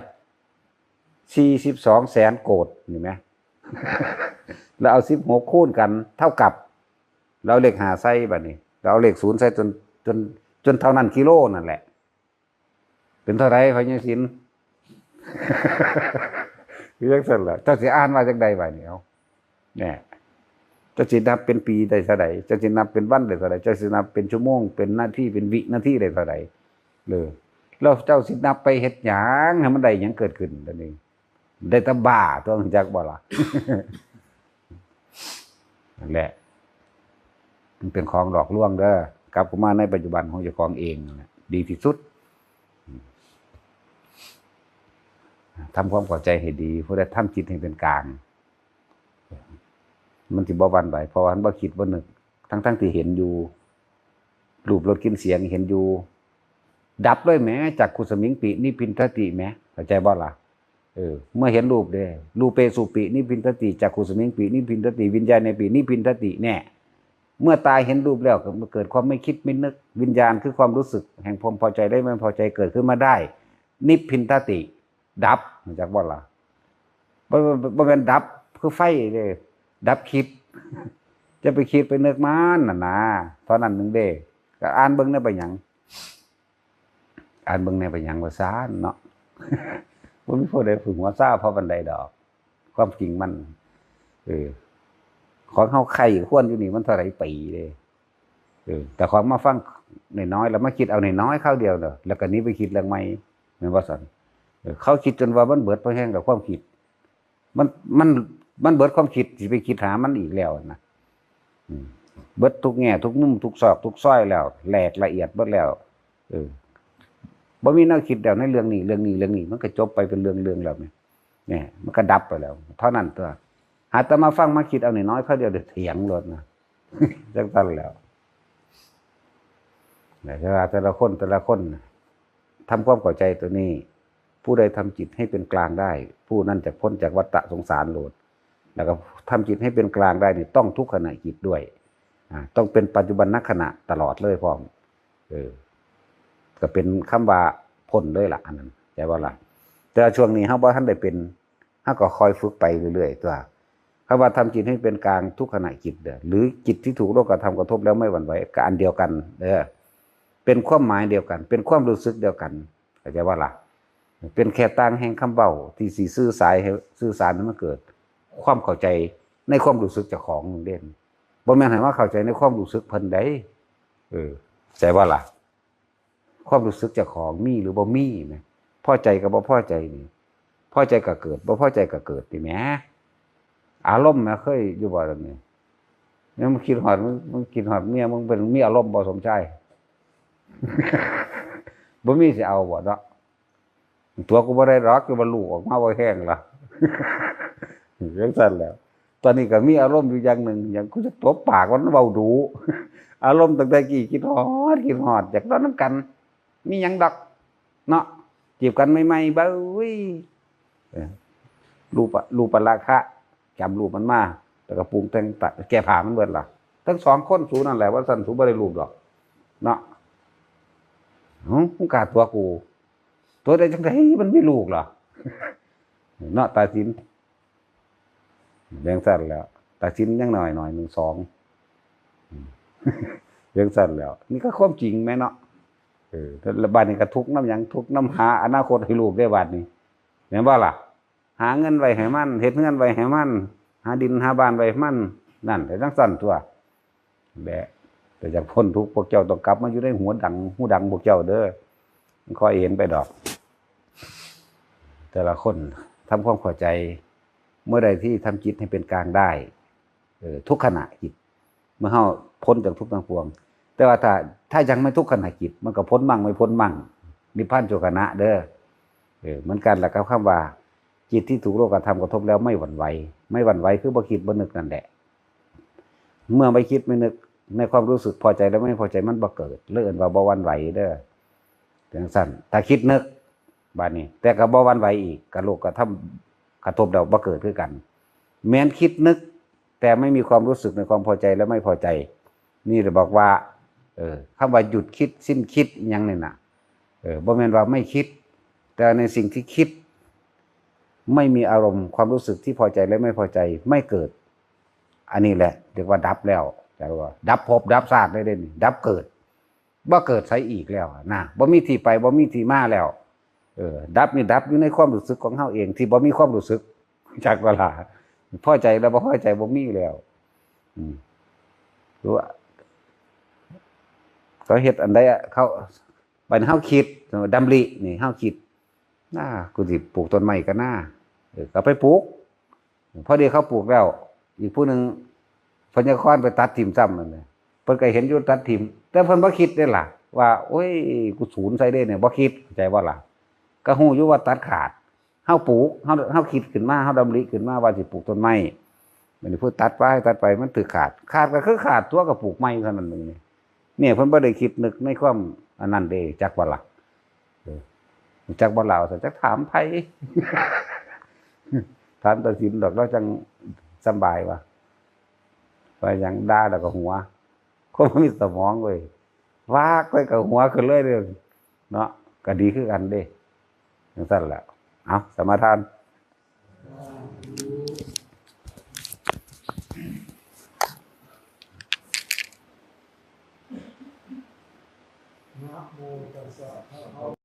สี่สิบสองแสนโกด นี่แหม แล้วเอา สิบหก คูณกัน เท่ากับ แล้วเลขห้าใส่บัดนี้ แล้วเอาเลขศูนย์ใส่จน จน จนเท่านั้นกิโลนั่นแหละ เป็นเท่าไหร่ พญาศิลป์ เรียกซั่นล่ะ เจ้าสิอ่านว่าจังใดบัดนี้ เอา เนี่ย เจ้าสินับเป็นปีได้เท่าใด เจ้าสินับเป็นวันได้เท่าใด เจ้าสินับเป็นชั่วโมง เป็นนาที เป็นวินาทีได้เท่าใด เออ แล้วเจ้าสินับไปเฮ็ดหยัง ให้มันได้หยังเกิดขึ้น เดี๋ยวนี้ ได้แต่บ้าตัว รู้จักบ่ล่ะ นั่นแหละ มันเป็นของหลอกลวงเด้อ กลับเข้ามาในปัจจุบันของเจ้าของเองนั่นแหละ ดีที่สุด ทำความเข้าใจให้ดี ผู้ใดทำจิตให้เป็นกลาง มันสิบ่หวั่นไหว เพราะว่ามันบ่คิดบ่นึก ทั้งๆที่เห็นอยู่ รูปรสกลิ่นเสียงเห็นอยู่ ดับเลยแหม จักขุสมิงปิ นิพพินทติแหม เข้าใจบ่ล่ะ เออ เมื่อเห็นรูปเด้ รูปเปสุปิ นิพพินทติ จักขุสมิงปิ นิพพินทติ วิญญาณเนปิ นิพพินทติ แน่ เมื่อตาเห็นรูปแล้ว ก็เกิดความไม่คิดไม่นึก วิญญาณคือความรู้สึก แห่งความพอใจและไม่พอใจเกิดขึ้นมาได้ นิพพินทติ ดับ รู้จักบ่ล่ะ บ่ บ่ บ่แม่นดับคือไฟเด้ ดับคิด จะไปคิดไปนึกมันน่ะนะ เท่านั้นหนึ่งเด้ ก็อ่านเบิ่งแหน่ไปหยัง อ่านเบิ่งแหน่ไปหยังว่าซ่านเนาะ บ่มีผู้ใดฝึกหัวซ่าเพราะปานใดดอก ความจริงมัน เออ ของเฮาใคร่ครวญอยู่นี่มันเท่าไหร่ปีเด้ เออ แต่ของมาฟังน้อยๆ แล้วมาคิดเอาน้อยๆ คราวเดียวเด้อ แล้วก็หนีไปคิดเรื่องใหม่ แม่นบ่ซั่น เออ เขาคิดจนว่ามันเบิดพอแฮงกับความคิด มัน มัน มันเบิดความคิดสิไปคิดหามันอีกแล้วนะ อืม เบิดทุกแง่ทุกมุมทุกซอกทุกซอยแล้ว แหลกละเอียดเบิดแล้ว เออ บ่มีแนวคิดแล้วในเรื่องนี้ เรื่องนี้ เรื่องนี้ มันก็จบไปเป็นเรื่องๆ แล้วแหม เนี่ย มันก็ดับไปแล้ว เท่านั้นตัว หาแต่มาฟังมาคิดเอาน้อยๆ คราวเดียวเดี๋ยวเถียงโลดนะ จังซั่นแล้ว แต่ว่าแต่ละคนแต่ละคนน่ะ ทำความเข้าใจตัวนี้ ผู้ใดทำจิตให้เป็นกลางได้ ผู้นั้นจะพ้นจากวัฏฏะสงสารโลด แล้วก็ทำจิตให้เป็นกลางได้นี่ต้องทุกขณะจิตด้วย อ่า ต้องเป็นปัจจุบันนขณะตลอดเลยพร้อม เออ ก็เป็นคำว่าพ้นเลยล่ะ อันนั้น เข้าใจบ่ล่ะ แต่ว่าช่วงนี้เฮาบ่ทันได้เป็น เฮาก็คอยฝึกไปเรื่อยๆ ตัว คำว่าทำจิตให้เป็นกลางทุกขณะจิตเด้อ หรือจิตที่ถูกโลกธรรมกระทบแล้วไม่หวั่นไหว ก็อันเดียวกันเด้อ เป็นความหมายเดียวกัน เป็นความรู้สึกเดียวกัน เข้าใจบ่ล่ะ เป็นแค่ต่างแห่งคำเว้าที่สิสื่อสายให้ สื่อสารให้มันเกิดความเข้าใจในความรู้สึกเจ้าของนั่นเด้ บ่แม่นให้มาเข้าใจในความรู้สึกเพิ่นใด เออ เข้าใจบ่ล่ะ ความรู้สึกเจ้าของมีหรือบ่มีนะ พอใจกับบ่พอใจนี่ พอใจก็เกิด บ่พอใจก็เกิดนี่แหม อารมณ์นะ เคยอยู่บ่ล่ะนี่ เนี่ยมึงคิดฮอด มึง มึงคิดฮอดเมีย มึงเป็น มีอารมณ์บ่ สมชาย บ่มีสิเอาบ่เนาะ ตัวกูบ่ได้ดอก คือว่าลูกออกมาบ่แห้งล่ะ จังซั่นแหล้ว ตอนนี้ก็มีอารมณ์อยู่อย่างหนึ่ง อย่างกูจะตบปากมัน เว้าดู อารมณ์ตั้งแต่กี้ คิดฮอด คิดฮอด อยากนอนนำกัน มีหยังดอก เนาะ จีบกันใหม่ๆ เบ้ย เออ รูปะ รูปะราคะ จำรูปมันมา แล้วก็ปรุงแต่งตะ แก้ผ้ามันเบิดล่ะ ทั้งสองคนสูนั่นแหละ ว่าซั่น สูบ่ได้รูปดอก เนาะ หึ มึงกล้าตัวกู ตัวได้จังได๋ มันมีลูกเหรอ เนาะ ตาสิน จังซั่นแหล้ว ตาสินยังน้อยๆ หนึ่ง สอง จังซั่นแหล้ว นี่ก็ความจริงแหมเนาะ เออ แล้วบาดนี้ก็ทุกข์นำหยัง ทุกข์นำหาอนาคตให้ลูกเด้ บาดนี้ แม่นบ่ล่ะ หาเงินไว้ให้มัน เฮ็ดเฮือนไว้ให้มัน หาดินหาบ้านไว้ให้มัน นั่นแหละ จังซั่นตั๊ว แหละ แต่อยากพ้นทุกข์ พวกเจ้าต้องกลับมาอยู่ในหัวดัง หูดังพวกเจ้าเด้อ มันค่อยเห็นไปดอก แต่ละคนทำความเข้าใจ เมื่อใดที่ทำจิตให้เป็นกลางได้ เออ ทุกขณะจิต เมื่อเฮาพ้นจากทุกข์ทั้งปวง แต่ว่าถ้า ถ้ายังไม่ทุกขณะจิต มันก็พ้นมั่งไม่พ้นมั่ง นิพพานชั่วขณะเด้อ เออ เหมือนกันล่ะกับคำว่า จิตที่ถูกโลกธรรมกระทบแล้วไม่หวั่นไหว ไม่หวั่นไหวคือบ่คิดบ่นึกนั่นแหละ เมื่อไม่คิดไม่นึก ในความรู้สึกพอใจและไม่พอใจมันบ่เกิด เลยเอิ้นว่าบ่หวั่นไหวเด้อ จังซั่น ถ้าคิดนึก บาดนี้ แต่ก็บ่หวั่นไหวอีก กับโลกกระทำกระทบแล้วบ่เกิดคือกัน แม้นคิดนึก แต่ไม่มีความรู้สึกในความพอใจและไม่พอใจ นี่เลยบอกว่า เออ คำว่าหยุดคิด สิ้นคิด อิหยังนี่น่ะ เออ บ่แม่นว่าไม่คิด แต่ในสิ่งที่คิด ไม่มีอารมณ์ความรู้สึกที่พอใจและไม่พอใจไม่เกิด อันนี้แหละเรียกว่าดับแล้ว แต่ว่าดับภพดับชาติได้เด้นี่ ดับเกิด บ่เกิดใสอีกแล้วนะ บ่มีที่ไป บ่มีที่มาแล้ว เออ ดับนี่ดับอยู่ในความรู้สึกของเฮาเอง ที่บ่มีความรู้สึก จักบ่ล่ะ พอใจแล้วบ่พอใจบ่มีแล้ว อืม รู้ว่า เขาเฮ็ดอันใดอะ เขา บัดเฮาคิด ดำรินี่ เฮาคิด น่า กูสิปลูกต้นไม้กันนา เออ ก็ไปปลูก พอดีเขาปลูกแล้ว อีกผู้หนึ่ง พญากรไปตัดถิ่มซ้ำนั่นแหละ เพิ่นก็เห็นอยู่ตัดถิ่ม แต่เพิ่นบ่คิดเด้ล่ะ ว่า โอ้ย กูสูนใส่เด้เนี่ย บ่คิด เข้าใจบ่ล่ะ ก็ฮู้อยู่ว่าตัดขาด เฮาปลูก เฮา เฮาคิดขึ้นมา เฮาดำริขึ้นมาว่าสิปลูกต้นไม้ บัดนี้ผู้ตัดไป ตัดไป มันถืกขาด ขาดก็คือขาดตั๊ว ก็ปลูกใหม่เท่านั้นเองนี่ เนี่ย เพิ่นบ่ได้คิดนึกในความอันนั้นเด้ จักบ่ล่ะ เออ จักบ่ล่ะ ว่าซั่น จักถามไผ ถามตาสินดอก ลาวจังสำบายว่า ว่าหยัง ด่าแล้วก็หัว คนบ่มีสมองเว้ย วากไปก็หัวขึ้นเลยเด้อ เนาะ ก็ดีคือกันเด้ จังซั่นแหละ เอา สมาทาน